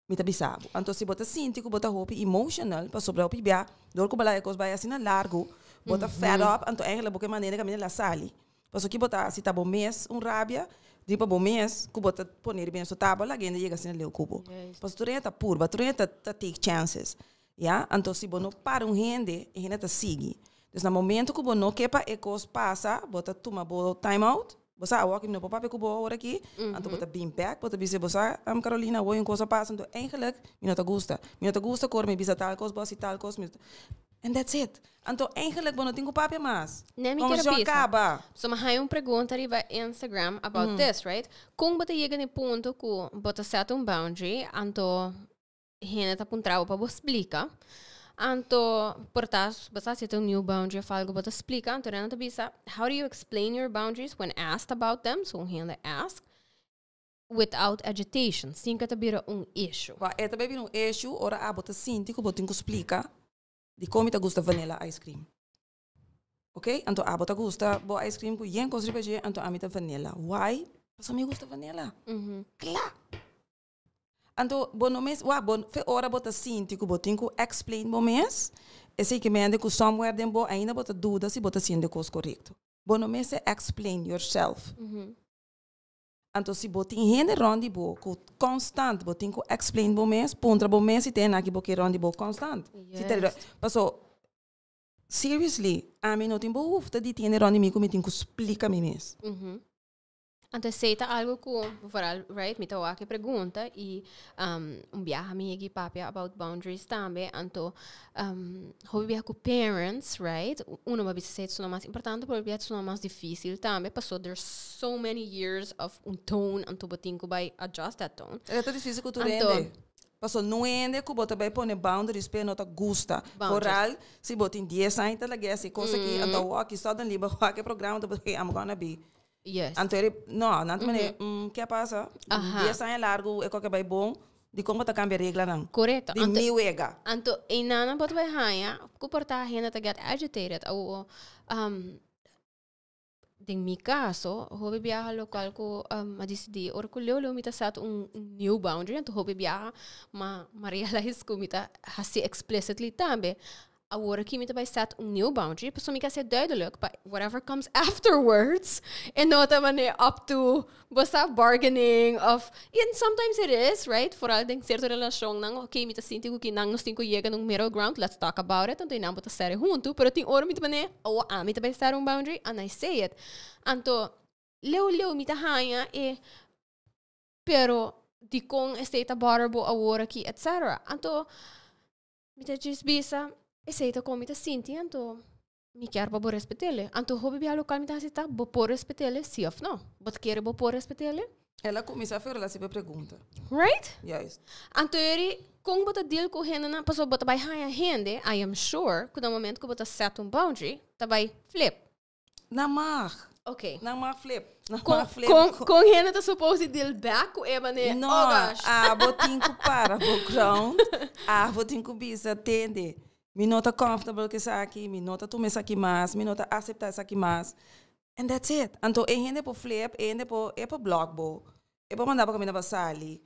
mi ta bisa bo. Anto si bo ta sinti ku bo ta hopi emotional, pasobra hopi bia, dor ku bo laga e kos bai asina largu, bo ta fed up, anto eigenlijk bo ke manera kaminda la sali. Pasobra ki bo ta hasi ta bo mes un rabia, riba bo mes ku bo ta pone riba su tabla, laga hende yega asina leu ku bo. Pasobra tur hende ta purba, tur hende ta take chances. Ya, anto si bo no para un hende, e hende ta sigui. Dus na momento ku bo no ke pa e kos pasa, bo ta tuma bo time out. Bo sa awor ku mi no por papia ku bo awor aki, anto bo ta bin bek, bo ta bisa bo sa, Carolina, awor un kos a pasa, anto eigenlijk mi no ta gusta. Mi no ta gusta ku ora mi bisa tal kos, bo hasi tal kos, mi no ta. And that's it. Anto eigenlijk bo no tin ku papia mas. Nee, mi quiero Conversacion a bisa. kaba. So, mi haña un pregunta riba Instagram about this, right? Kon bo ta yega na e punto ku bo ta set un boundary, anto hende ta puntra bo pa bo splika. Anto, por ta, bo sa si ta un new boundary of algo, bo ta splika. Anto nan ta bisa, how do you explain your boundaries when asked about them? So un hende ask, without agitation, sin ku ta bira un issue. Wa, e ta bai bira un issue ora abo ta sinti ku bo tin ku splika dikon mi ta gusta vanilla ice cream. Ok, anto abo ta gusta bo ice cream ku yen kos riba dje, anto ami ta vanilla. Why? Pasobra mi gusta vanilla. Kla! Anto bo no mes, wak, bo fe ora bo ta sinti ku bo tin ku explain bo mes, esei ke mende ku somewhere den bo ainda bo ta duda si bo ta haciendo e kos korekto. Bo no mester explain yourself. Anto si bo tin hende rond di bo ku constant bo tin ku explain bo mes, puntra bo mes si ta hende aki bo ke rond di bo constant. Si ta Paso, seriously, ami no tin behoefte di tin hende rond di mi ku mi tin ku splika mi mes. Anto esei ta algo ku, vooral, right, mi ta wak e pregunta i un biaha mi yegi papia about boundaries tambe, anto hopi biaha ku parents, right, uno bo a bisa esei ta suna mas importante, pero hopi biaha ta suna mas dificil tambe, paso there's so many years of un tone, anto bo tin ku bai adjust that tone. E ta dificil ku tur hende. Paso no hende ku bo ta bai pone boundaries p'e no ta gusta. Vooral si bo tin dies aña ta lag'e hasi kos aki, anto awor suddenly bo wak e programa anto bo ta hey, I'm gonna be. Anto eri, no, nan ta mane, ke a pasa? 10 aña largu e koke bai bon, dikon bo ta kambia reglanan? Korekto. Di mi wega. Anto einan bo ta bai haña ku por ta hende ta get agitated o den mi kaso, hopi biaha lokual ku a disidí ora ku leu leu mi ta set un new boundary, anto hopi biaha ma ma realize ku mi ta hasi explicitly tambe. Awor aki mi ta bai set un new boundary, pasobra mi ke hasié duidelijk pa whatever comes afterwards e no ta manera up to bo sa bargaining of, and sometimes it is, right? Vooral den cierto relacionnan, ok, mi ta sinti ku kinan nos tin ku yega na un middle ground, let's talk about it, anto einan bo ta sere huntu, pero tin ora mi ta manera, awor ami ta bai set un boundary and I say it. Anto leu leu mi ta haña e pero dikon esei ta bother bo awor aki, etcetera. Anto mi ta djis bisa, esei ta kon mi ta sinti, anto mi kier pa bo respet'ele. Anto hopi bia lokal mi ta hasi ta, bo por respet'ele, si of no? Bo ta kere bo por respet'ele? El a kuminsá fer el a hasi pregunta. Right? Juist. Anto eri, kon bo ta deal ku hendenan, pasobra bo ta bai haña hende, I am sure, ku na momento ku bo ta set un boundary, ta bai flip. Nan mag. Ok. Nan mag flip. Nan Kon, mag flip. kon, kon hende ta supposed di deal back ku e manera? No, Oh gosh. abo tin ku para bo ground. Abo tin ku bisa, tende. Mi no ta comfortable ku esaki, mi no ta tuma esaki mas, mi no ta aseptá esaki mas. And that's it. Anto e hende por flip, e hende por, e por block bo. E por manda bo kaminda pa sali.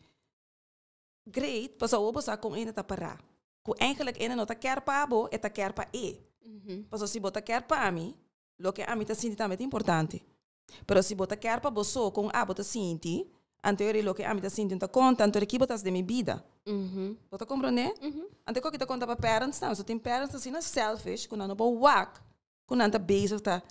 Great, pasobra awor bo sa kon hende ta pará. Ku eigenlijk hende no ta kier pa bo, e ta kier pa e. Pasobra si bo ta kier pa mi, loke ami ta sinti tambe ta importante. Pero si bo ta kier pa bo so kon abo ta sinti, anto eri loke ami ta sinti no ta konta, anto eri ki bo ta hasi den mi bida? Bo ta komprondé? Anto e koki ta konta pa parents tambe. So tin parents asina selfish ku nan no por wak ku nan ta bezig ta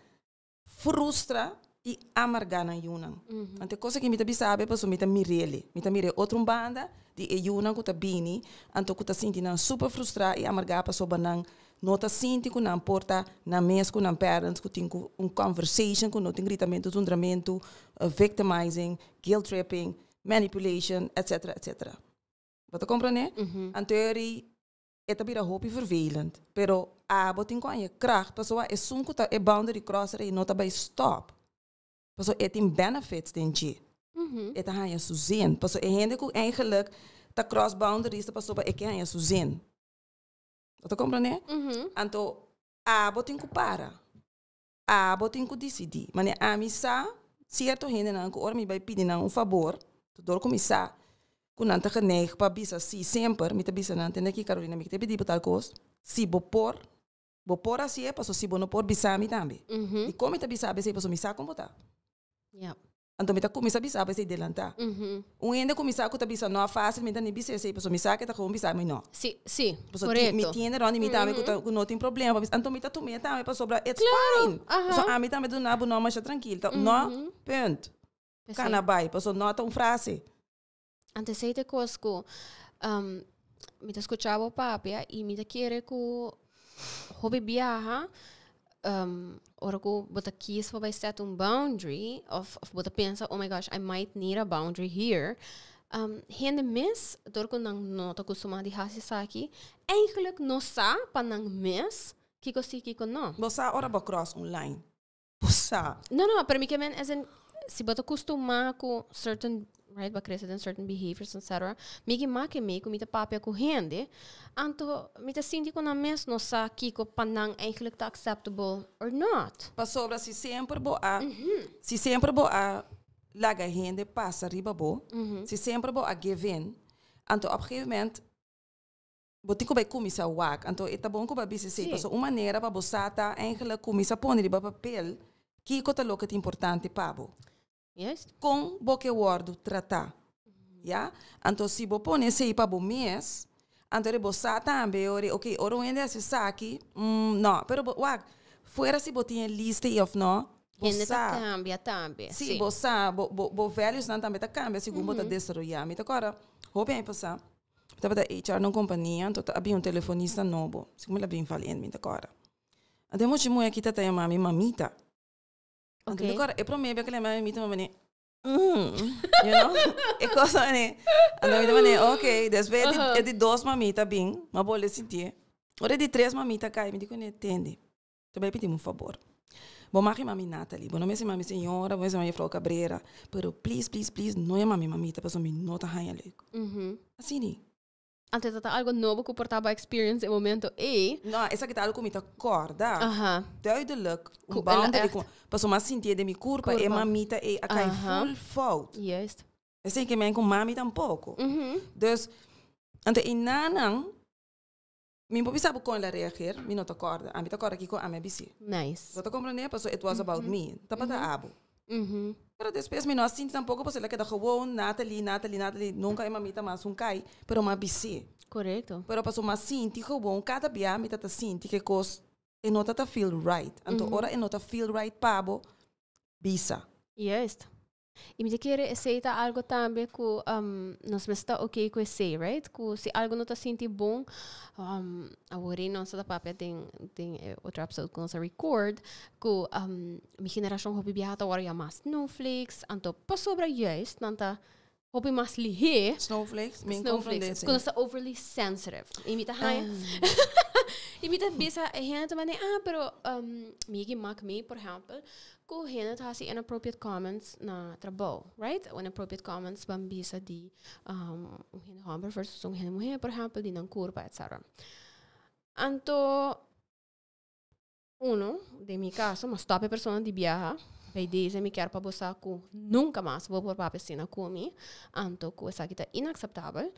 frustra i amargá nan yunan. Anto e cosa ki mi ta bisa awe pasobra mi ta mir'el. Mi ta mira e otro un banda di e yunan ku ta bini, anto ku ta sinti nan super frustrá i amargá pasobra nan no ta sinti ku nan por ta nan mes ku nan parents ku tin ku un conversation ku no tin gritamentu, zundramentu, victimizing, guilt tripping, manipulation, etcetera, etcetera. Bo ta komprendé? Anto eri e ta bira hopi vervelend. Pero abo tin ku haña kracht pasobra esun ku ta e boundary crosser ei no ta bai stop. Pasobra e tin benefits den dje. E ta haña su zin. Pasobra e hende ku eigenlijk ta cross boundaries ta pasobra e ke haña su zin. Bo ta komprendé? Anto abo tin ku para. Abo tin ku disidí. Manera ami sa sierto hendenan ku ora mi bai pidi nan un fabor, dor ku mi sa ku nan ta geneig pa bisa sí semper, mi ta bisa nan, tende aki Carolina, mi ta pidi bo tal kos, si bo por, bo por hasié, pasobra si bo no por bisa mi tambe. Dikon mi ta bisa bo esei? Pasobra mi sa kon bo ta. Anto mi ta kuminsá bisa bo esei delantá. Un hende kuminsá ku ta bisa no fásil, mi ta ni bisa esei, pasobra mi sa ke ta gewoon bisa mi no. Sí, sí, Pasobra ti, mi korekto. tin hende rònt di mi tambe ku ta ku no tin problema pa bisa, anto mi ta tum'é tambe pasobra it's Klaro, fine. aha. Pasobra ami tambe duna bo no masha trankil. Ta no, punt. P'esei. Kana bai, pasobra no ta un frase. Anto esei ta e kos ku mi ta skucha bo papia i mi ta kere ku hopi biaha ora ku bo ta kies pa bai set un boundary of of bo ta pensa oh my gosh I might need a boundary here hende mes dor ku nan no ta kustumá di hasi esaki eigenlijk no sa pa nan mes kiko si kiko no. Bo sa ora bo cross un line. Bo sa. No, no, pero mi ke men as in, si bo ta kustumá ku certain, right, bo a krese den certain behaviors, etcetera, mi ke make mi ku mi ta papia ku hende, anto mi ta sinti ku nan mes no sa kiko pa nan eigenlijk ta acceptable or not. Pasobra si semper bo a, si semper bo a laga hende pasa riba bo, si semper bo a give in, anto op gegeven moment Bo tin ku bai kuminsá wak. Anto e ta bon ku bo a bisa esei, pasobra un manera pa bo sa ta eigenlijk kuminsá pone riba papel kiko ta loke ta importante pa bo. Juist. Kon bo ke wòrdu tratá. Ya? Anto si bo pone esei pa bo mes, anto bo sa tambe ora oke ora un hende hasi esaki, no. Pero bo wak, fuera si bo tin e lista ei òf no, bo Hende ta sa. kambia tambe. Sí, bo sa, bo bo bo valuesnan tambe ta kambia segun bo ta desaroyá. Mi ta kòrda hopi aña pasá. Mi tabata HR na un kompania, anto a bin un telefonista nobo. Si mi la bin Valiente, mi ta kòrda. Anto e mucha muhé aki ta ta yama mi mamita. Anto mi ta kòrda e promé bia ku el a yama mi mamita, mi a bini, you know, e kos a bini. Anto mi ta bini, ok, despues e di dos mamita bin, mi a bolbe sintié. Ora e di tres mamita kai, mi di kuné, tende. Ta bai pidi un fabor. Bo mag yama mi Natalie, bo no mester yama mi señora, bo mester yama mi juffrouw Cabrera, pero please, please, please no yama mi mamita pasobra mi no ta haña leuk. Asina. Antes ta algo nobo ku por ta bo experience e momento ei. No, esaki ta algo ku mi ta kòrda duidelijk, un Ku el a boundary echt. ku, pasobra mi a sintié den mi kurpa e Kurpa. mamita ei a kai full fout. Juist. Esei ke men ku mami tampoko. Dus, anto e nanan Mi por bisa bo kon el a reageer, mi no ta kòrda. Ami ta kòrda kiko ami a bis'é. Nice. Bo ta komprendé? Pasobra it was about me. Tabata abo. Pero despues mi no a sinti tampoko pasobra el a keda gewoon Natalie, Natalie, Natalie. Nunka e mamita mas un kai, pero mi a bis'é. Korekto. Pero pasobra mi a sinti gewoon kada bia mi ta ta sinti ke kos e no ta ta feel right. Anto ora e no ta feel right pa bo, bisa. Juist. I mi ta kere esei ta algo tambe ku nos mester ta oké ku esei, right? Ku si algo no ta sinti bon, awor ei nos ta papia den den e otro episode ku nos a record, ku mi generashon hopi biaha ta wòrdu yamá snowflakes, anto pasobra juist nan ta hopi mas lihé. Snowflakes? Mi no comprende Snowflakes. esei. Ku nos ta overly sensitive. I mi ta haña i mi ta bisa e hende ta manda, ah, pero mi yegi mak mi, por ehèmpel, Ku hende ta hasi inappropriate comments na trabou, right? O inappropriate comments ban bisa di un hende hòmber versus un hende muhé, por ehèmpel, di nan kurpa, etcetera. Anto, uno, den mi kaso, mi a stòp e persona di biaha, bij deze mi kier pa bo sa ku nunka mas bo por papia asina ku mi, anto ku esaki ta inakseptabel.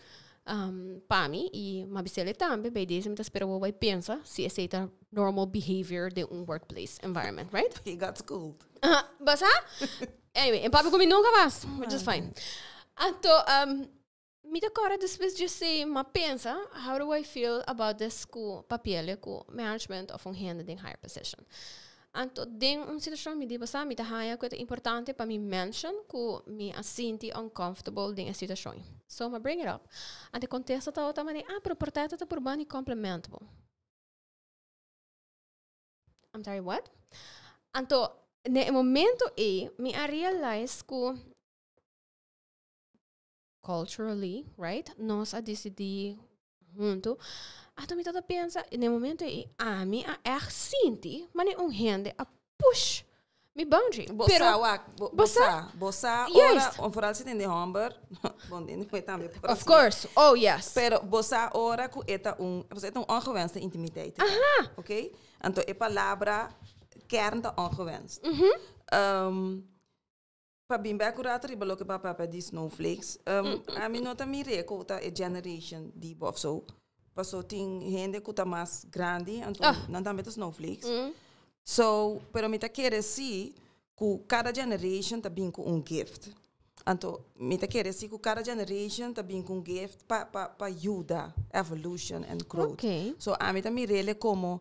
Pa mi y m'a bisele tambe bij deze mi ta spera bo bai pensa si esey ta normal behavior den un workplace environment, right? He got schooled. Basa? Anyway, en papi cu mi nunca mas, which is fine. Anto, mi ta corda despues dje esey, m'a pensa, how do I feel about this cu papiele cu management of un hende den higher position? Anto den un situashon mi di pasá mi ta haña ku e ta importante pa mi mention ku mi a sinti uncomfortable den e situashon. So mi a bring it up. Anto e kontesta tabata manera, ah pero por ta ta purba di compliment bo. I'm sorry, what? Anto den e momento ei mi a realize ku culturally, right? Nos a decidí hunto. Anto mi tata pensa, en e momento ei, ami a echt sinti mane un hende a push mi boundary. Bo Pero, sa wak, bo, bo bo sa? sa, bo sa ora, Juist. om vooral si den de homber, bon den de mujer tambe por Of así. course, oh yes. Pero bo sa ora ku e ta un, e ta un ongewenste intimiteit. Aha. Oké? Anto e palabra kern ta ongewenst. Pa bin bek un rato riba loke bo a papia di snowflakes, ami no ta mir'é ku ta e generation di bo of so, paso tin hende ku ta mas grandi, anto nan tambe ta snowflakes. So, pero mi ta kere si. Ku kada generation ta bin ku un gift. Anto mi ta kere si ku kada generation ta bin ku un gift pa pa pa yuda evolution and growth. So ami ta mir'ele komo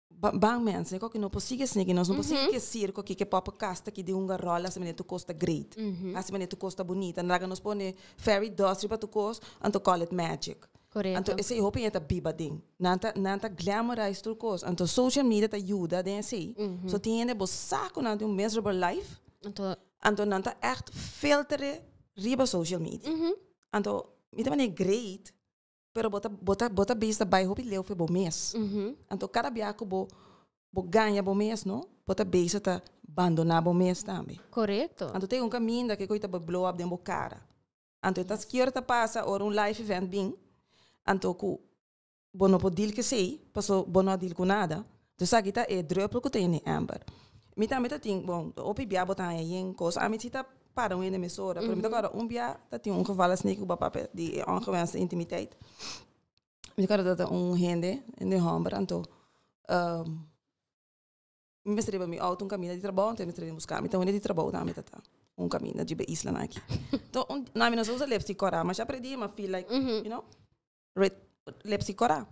ban mensen ku no por sigui asina aki, nos no por sigui ku e sirko aki, ku e poppenkast aki di hunga ròl hasi manera tur kos ta great, hasi manera tur kos ta bunita, laga nos pone fairy dust riba tur kos anto call it magic. Anto esei hopi hende ta biba den. Nan ta nan ta glamorize tur kos. Anto social media ta yuda den esei. So tin hende bo sa ku nan tin un miserable life. Anto nan ta ègt filtere riba social media. Anto mi ta manera great, pero bo ta bo ta bo ta bisa bai hopi leu for bo mes. Anto kada bia ku bo bo gaña bo mes no, bo ta bisa ta bandona bo mes tambe. Anto tin un kaminda ke ku ta blow up den bo kara. Anto e ta skier ta pasa ora un life event bin, anto ku bo no por deal ku esei, paso bo no a deal ku nada. Entonces aki ta e druppel ku ta yena e ember. Mi tambe ta tin, bon, hopi bia bo ta haña yen kos. Ami si ta para un hende mesora, pero mi ta kòrda un bia ta tin un geval asina ku bo a papia di e ongewenste intimiteit. Mi ta kòrda ta un hende, hende hòmber, anto Mi mester riba mi auto un caminda di trabou, anto e mester bin busca mi. Ta un di trabou tambe ta ta un caminda djiba e islanan aki. Anto un, na mi no sa usa lipstick cora, ma sha predi mi feel like, you know, red lipstick cora.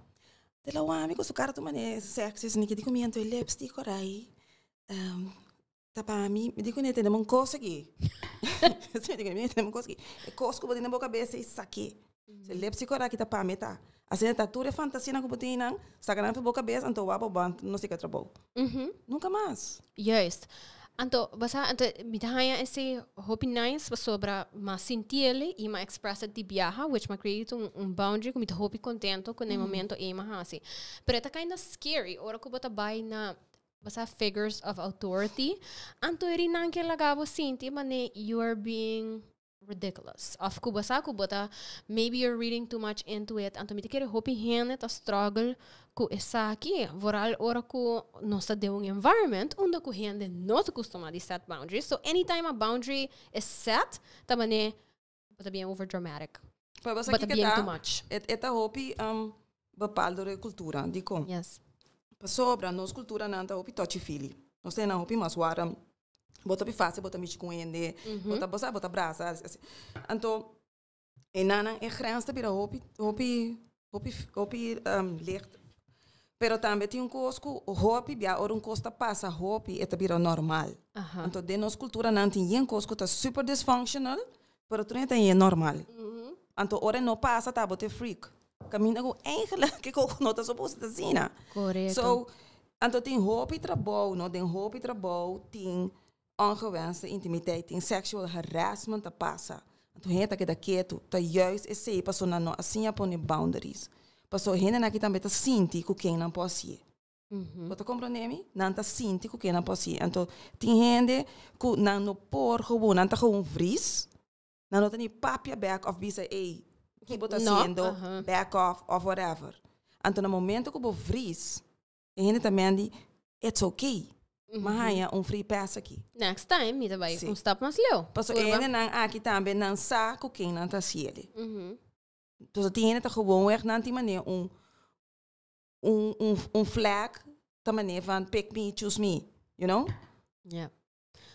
Te la wak mi cu su cara tur manera sexy asina ki di cu mi, anto e lipstick cora ayi ta pa mi. Mi di cu ne tenemos un cos aki. Mi di cu ne tenemos un cos aki. E cos cu bo tin den bo cabeza ei saki. Se lipstick ora kita pa mi ta. Asina ta tur e fantasianan ku bo tin nan, saka nan for bo kabes anto wak bo ban no sika trabou. Nunka mas. Juist. Anto, basa, anto mi ta haña esei hopi nice pasobra m'a sintiel i m'a express it di biaha, which m'a create un un boundary ku mi ta hopi kontento ku na e momento ei m'a hasi. Pero e ta kinda scary ora ku bo ta bai na basa figures of authority, anto e rinan ke laga bo sinti manera you are being ridiculous. Of ku bo sa ku bo ta, maybe you're reading too much into it. Anto mi ta kere hopi hende ta struggle ku esaki. Vooral ora ku nos ta den un environment unda ku hende no ta kustuma di set boundaries. So anytime a boundary is set, ta mane bo ta bien over dramatic. Pero bo sa Bo ta kiko bien ta? too much. E e ta hopi bepaal door e cultura. Dikon? Yes. Pasobra nos culturanan ta hopi touchy feely. Nos ta hopi mas warm. Bo ta pi fácil, bo ta mishi ku hende, bo ta, bo sa, bo ta brasa, asina. Anto, e nannan, e grens ta bira hopi, hopi, hopi, hopi licht. Pero tambe tin un kos ku hopi bia ora un kos ta pasa hopi, e ta bira normal. Anto, den nos kulturanan tin yen kos ku ta super dysfunctional, pero tur hende ta yen normal. Anto, ora e no pasa, ta bo ta e freak. Kaminda ku eigenlijk kiko ku no ta supos ta asina. Korekto. So, anto tin hopi trabou, no? Den hopi trabou tin ongewenste intimiteit, tin sexual harassment ta pasa. Anto hende ta keda ketu. Ta juist esei pasobra nan no a siña pone boundaries. Pasobra hendenan aki tambe ta sinti ku ken nan por hasié. Bo ta komprondé mi? Nan ta sinti ku ken nan por hasié. Anto tin hende ku nan no por gewoon, nan ta gewoon vries. Nan no ta ni papia back of bisa ey, ki bo ta No, haciendo, aha. back off of whatever. Anto na momento ku bo vries, e hende ta mendi, it's okay. Mi haña un free pass aki. Next time mi ta bai Sí. un stap mas leu. Paso e Purba. hendenan aki tambe nan sa ku ken nan ta hasiel. Mhm. Paso tin hende ta gewoonweg nan tin manera un un un un flag ta manera van pick me, choose me, you know? Ja.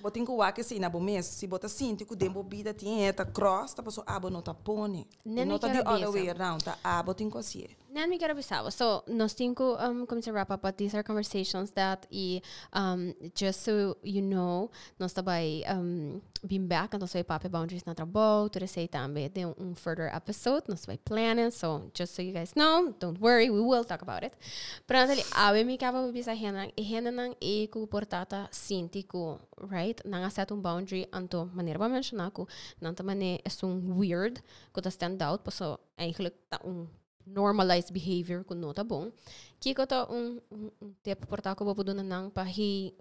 Bo tin ku wak esei na bo mes. Si bo ta sinti ku den bo bida tin e ta cross, ta pasobra abo no ta pone. Nen No mi ta kier the a other way bisa. around, ta abo tin ku hasié. Nen mi kier a bisa bo. So, nos tin ku um, kuminsá wrap up, but these are conversations that i um, just so you know, nos ta bai um, bin back, anto nos bai papia boundaries na trabou, tur esei tambe den un further episode, nos bai plannen, so just so you guys know, don't worry, we will talk about it. Pero Natalie, awe mi kaba bo bisa hendenan, e hendenan ei ku por ta ta sinti ku, right, nan a set un boundary, anto manera bo a menshoná ku nan ta manera esun weird ku ta stand out, paso eigenlijk ta un normalized behavior ku no ta bon. Kiko ta un un tip por ta ku bo por duna nan pa hey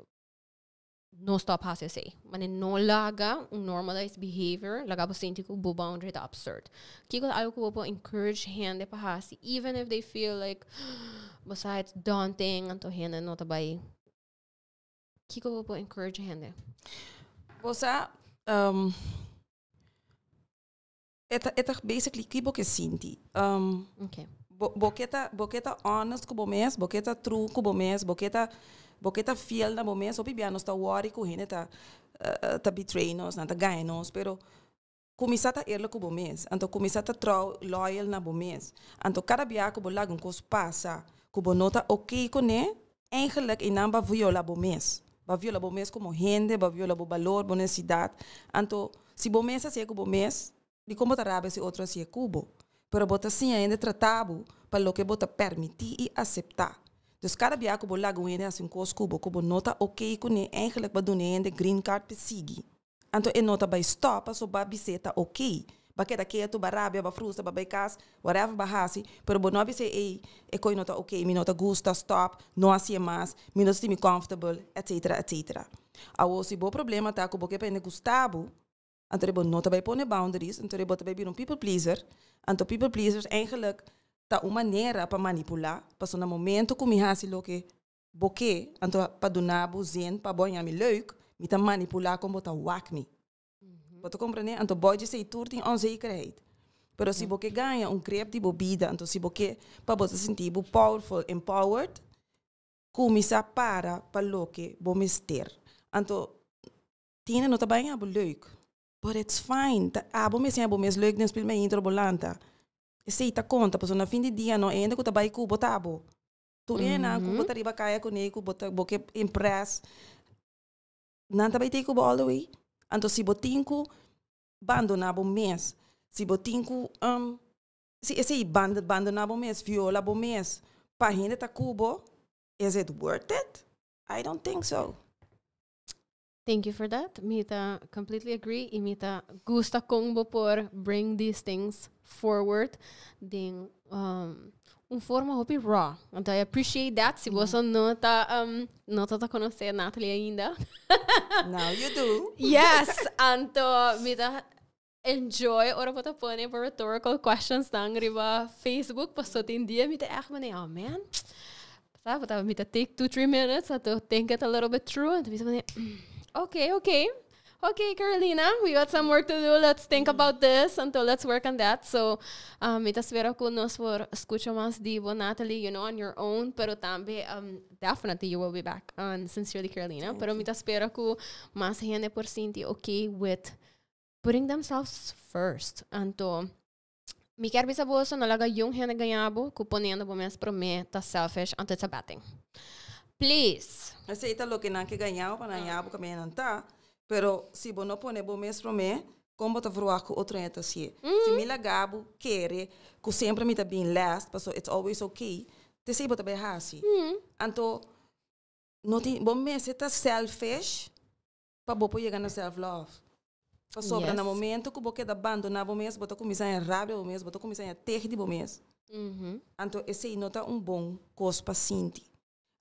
no stop hasi esei. Mane no laga un normalized behavior, laga bo sinti ku bo boundary ta absurd. Kiko ta algo ku bo por encourage hende pa hasi, even if they feel like, bo sa it's daunting, anto hende no ta bai. Kiko bo por encourage hende? Bo sa, e ta, e ta basically ki bo ke sinti. Okay. Bo ke ta, bo ke ta honest ku bo mes, bo ke ta true ku bo mes, bo ke ta fiel na bo mes. Hopi bia nos ta worry ku hende ta betray nos, nan ta gaña nos, pero kuminsá ta eerlijk ku bo mes. Anto kuminsá ta trouw, loyal na bo mes. Anto kada bia ku bo laga un kos pasa, ku bo no ta oké kuné, eigenlijk einan b'a viola bo mes. B'a viola bo mes komo hende, b'a viola bo balor, bo nesesidat. Anto si bo mes hasié ku bo mes, di kon bo ta rabia si otro hasié ku bo? Pero bo ta siña hende trata bo pa loke bo ta permití i aseptá. Dus kada bia ku bo laga un hende hasi un kos ku bo, ku bo no ta oké kuné, eigenlijk b'a duna hende green card pa sigui. Anto e no ta bai stop, paso b'a bis'é ta oké. B'a keda ketu, b'a rabia, b'a frustra, b'a bai kas, whatever b'a hasi, pero bo no a bis'é: "Ei, e kos no ta oké, mi no ta gusta, stop, no hasié mas, mi no ta sinti mi comfortable", etc., etc. Awor, si bo problema ta ku bo ke pa hende gusta bo, anto bo no ta bai pone boundaries, anto bo ta bai bira un people pleaser. Anto people pleasers eigenlijk ta un manera pa manipulá, paso na momento ku mi hasi loke bo ke, anto pa duna bo zin, pa bo haña mi leuk, mi ta manipulá kon bo ta wak mi. Bo ta komprendé? Anto bo djis ei tur tin onzekerheid. Pero si bo ke gaña un grip di bo bida, anto si bo ke pa bo sinti bo powerful, empowered, kuminsá para pa loke bo mester. Anto tin no ta bai abo leuk. But it's fine. Ta abo mes abo mes leuk den spil me intro bolanta. Esei ta konta, paso na fin di dia no hende ku ta bai ku bo ta abo. Tur mm ku bo ta riba kaya kuné, ku bo ta bo ke impress. Nan ta bai tei ku bo all the way. Anto si bo tin ku bandoná bo mes, si bo tin ku si esei bandoná bo mes, viola bo mes, pa hende ta ku bo, is it worth it? I don't think so. Thank you for that. Mi ta completely agree i mi ta gusta kon bo por bring these things forward den un forma hopi raw. Anto I appreciate that. Si bo no ta konosé Natalie ainda. Now you do. Yes, anto mi ta enjoy ora bo ta pone bo rhetorical questions nan riba Facebook, paso tin dia mi ta echt mane, "Oh man." Sabe, ta mi ta take 2, 3 minutes to think it a little bit through and mi ta mane, Okay, Carolina, we got some work to do. Let's think about this until let's work on that." So, mi ta spera ku nos por skucha mas di bo, Natalie, on your own, pero tambe, definitely you will be back on Sincerely Carolina. Pero mi ta spera ku mas hende por sinti okay with putting themselves first. Anto, mi ke bisa bo, no laga niun hende gaña bo, ku poniendo bo mes promé ta selfish, anto it's a bad thing. Please. Esei ta loke nan ke gaña pa nan yabo ku nan ta. Pero si bo no pone bo mes promé, kon bo ta verwacht ku otro hende ta hasié? Si mi laga bo kere ku semper mi ta being last, paso it's always okay, te esei bo ta bai hasi. Anto, no tin, bo mes ta selfish pa bo por yega na self-love. Pasobra na momento ku bo keda bandoná bo mes, bo ta kuminsá rabia bo mes, bo ta kuminsá tegen di bo mes. Anto, esei no ta un bon kos pa sinti.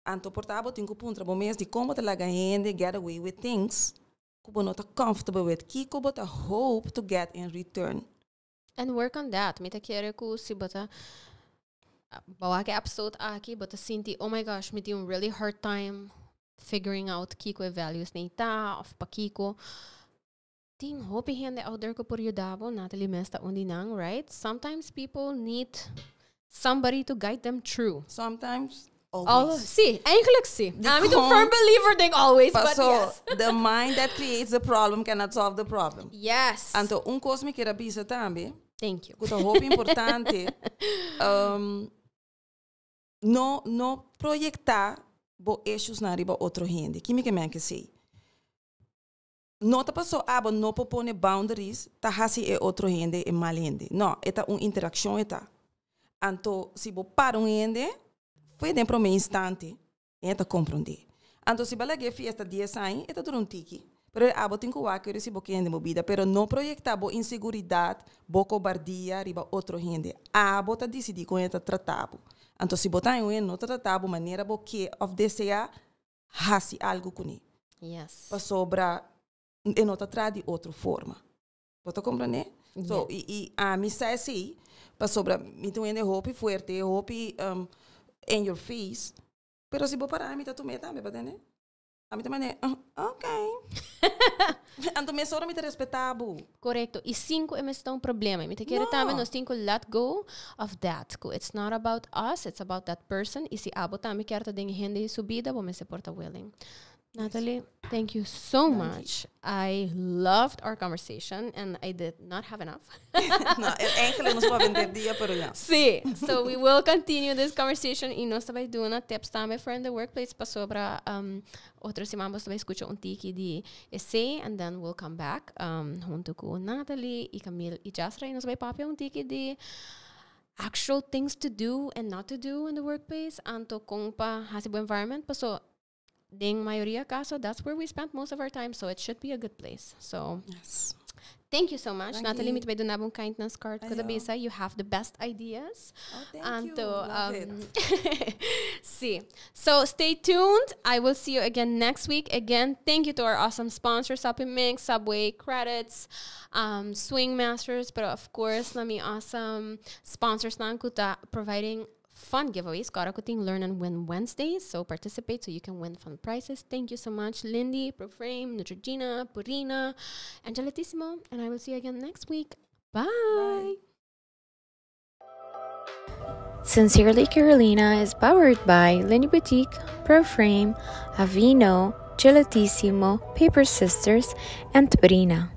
Anto, por ta bo tin ku puntra bo mes di kon bo ta laga hende get away with things ku bo no ta comfortable with. Kiko bo ta hope to get in return? And work on that. Mi ta kere ku si bo ta wak e episode aki, bo ta sinti, "Oh my gosh, mi tin un really hard time figuring out kiko e values nan ta, of pa kiko." Tin hopi hende out there ku por yuda bo, Natalie mes ta un di nan, right? Sometimes people need somebody to guide them through. Sometimes, All, always. Si, eigenlijk si. I'm a Kon- firm believer in always, but So, yes. the mind that creates the problem cannot solve the problem. Anto, un kos mi ke bisa tambe, Thank you. ku ta hopi importante, no proyektá bo issues na riba otro hende. Ki mi ke men ku esei? No ta paso abo no por pone boundaries, ta hasi e otro hende e mal hende. No, e ta un interakshon e ta. Anto, si bo para un hende, for di promé instante, e ta komprondé. Anto, si bo lag'é fiesta 10 aña, e ta dura un tiki. Pero abo tin ku wak si bo ke hende bo bida, pero no proyektá bo inseguridat, bo kobardia riba otro hende. Abo ta disidí kon e ta trata bo. Anto, si bo ta un no ta trata bo manera bo ke of deseá, hasi algu kuné. Pasobra e no ta traha di otro forma. Bo ta komprondé? So, i ami sa si, pasobra mi ta un hopi fuerte, hopi in your face. Pero si bo para mi ta tum'é tambe, pa tende? Ami ta mane, ok. Anto mesora mi ta respetá bo. Korekto. I sin ku e mester ta un problema. Mi ta kere tambe nos tin ku let go of that. Ku it's not about us, it's about that person. I si abo tambe kier ta den e hende su bida, bo mester por ta willing. Natalie, thank you so much. I loved our conversation and I did not have enough. No, eigenlijk nos por henter dia, pero ja. Sí, so we will continue this conversation y nos ta bay duna tips tambe for in the workplace pasobra um, otro siman bo ta bay scucha un tiki di esey and then we'll come back um, hunto cu Natalie y Camille y Jasra y nos bay papia un tiki di actual things to do and not to do in the workplace anto con pa haci bo environment paso den mayoria caso, that's where we spend most of our time, so it should be a good place. So, yes. Thank you so much. Dank Natalie, je. mi ta bay duna bo un kindness card. Ayo. Cu ta bisa, you have the best ideas. Oh, thank Anto, you. Love it. Sí. So stay tuned. I will see you again next week. Again, thank you to our awesome sponsors, Soppy Mix, Subway Credits, Swing Masters, but of course, na mi awesome sponsors nan cu ta providing fun giveaways. Kòrda ku tin Learn and Win Wednesdays, so participate so you can win fun prizes. Thank you so much, Lindy, Proframe, Neutrogena, Purina, and Gelatissimo. And I will see you again next week. Bye. Bye. Sincerely Carolina is powered by Lenny Boutique, Proframe, Avino, Gelatissimo, Paper Sisters, and Purina.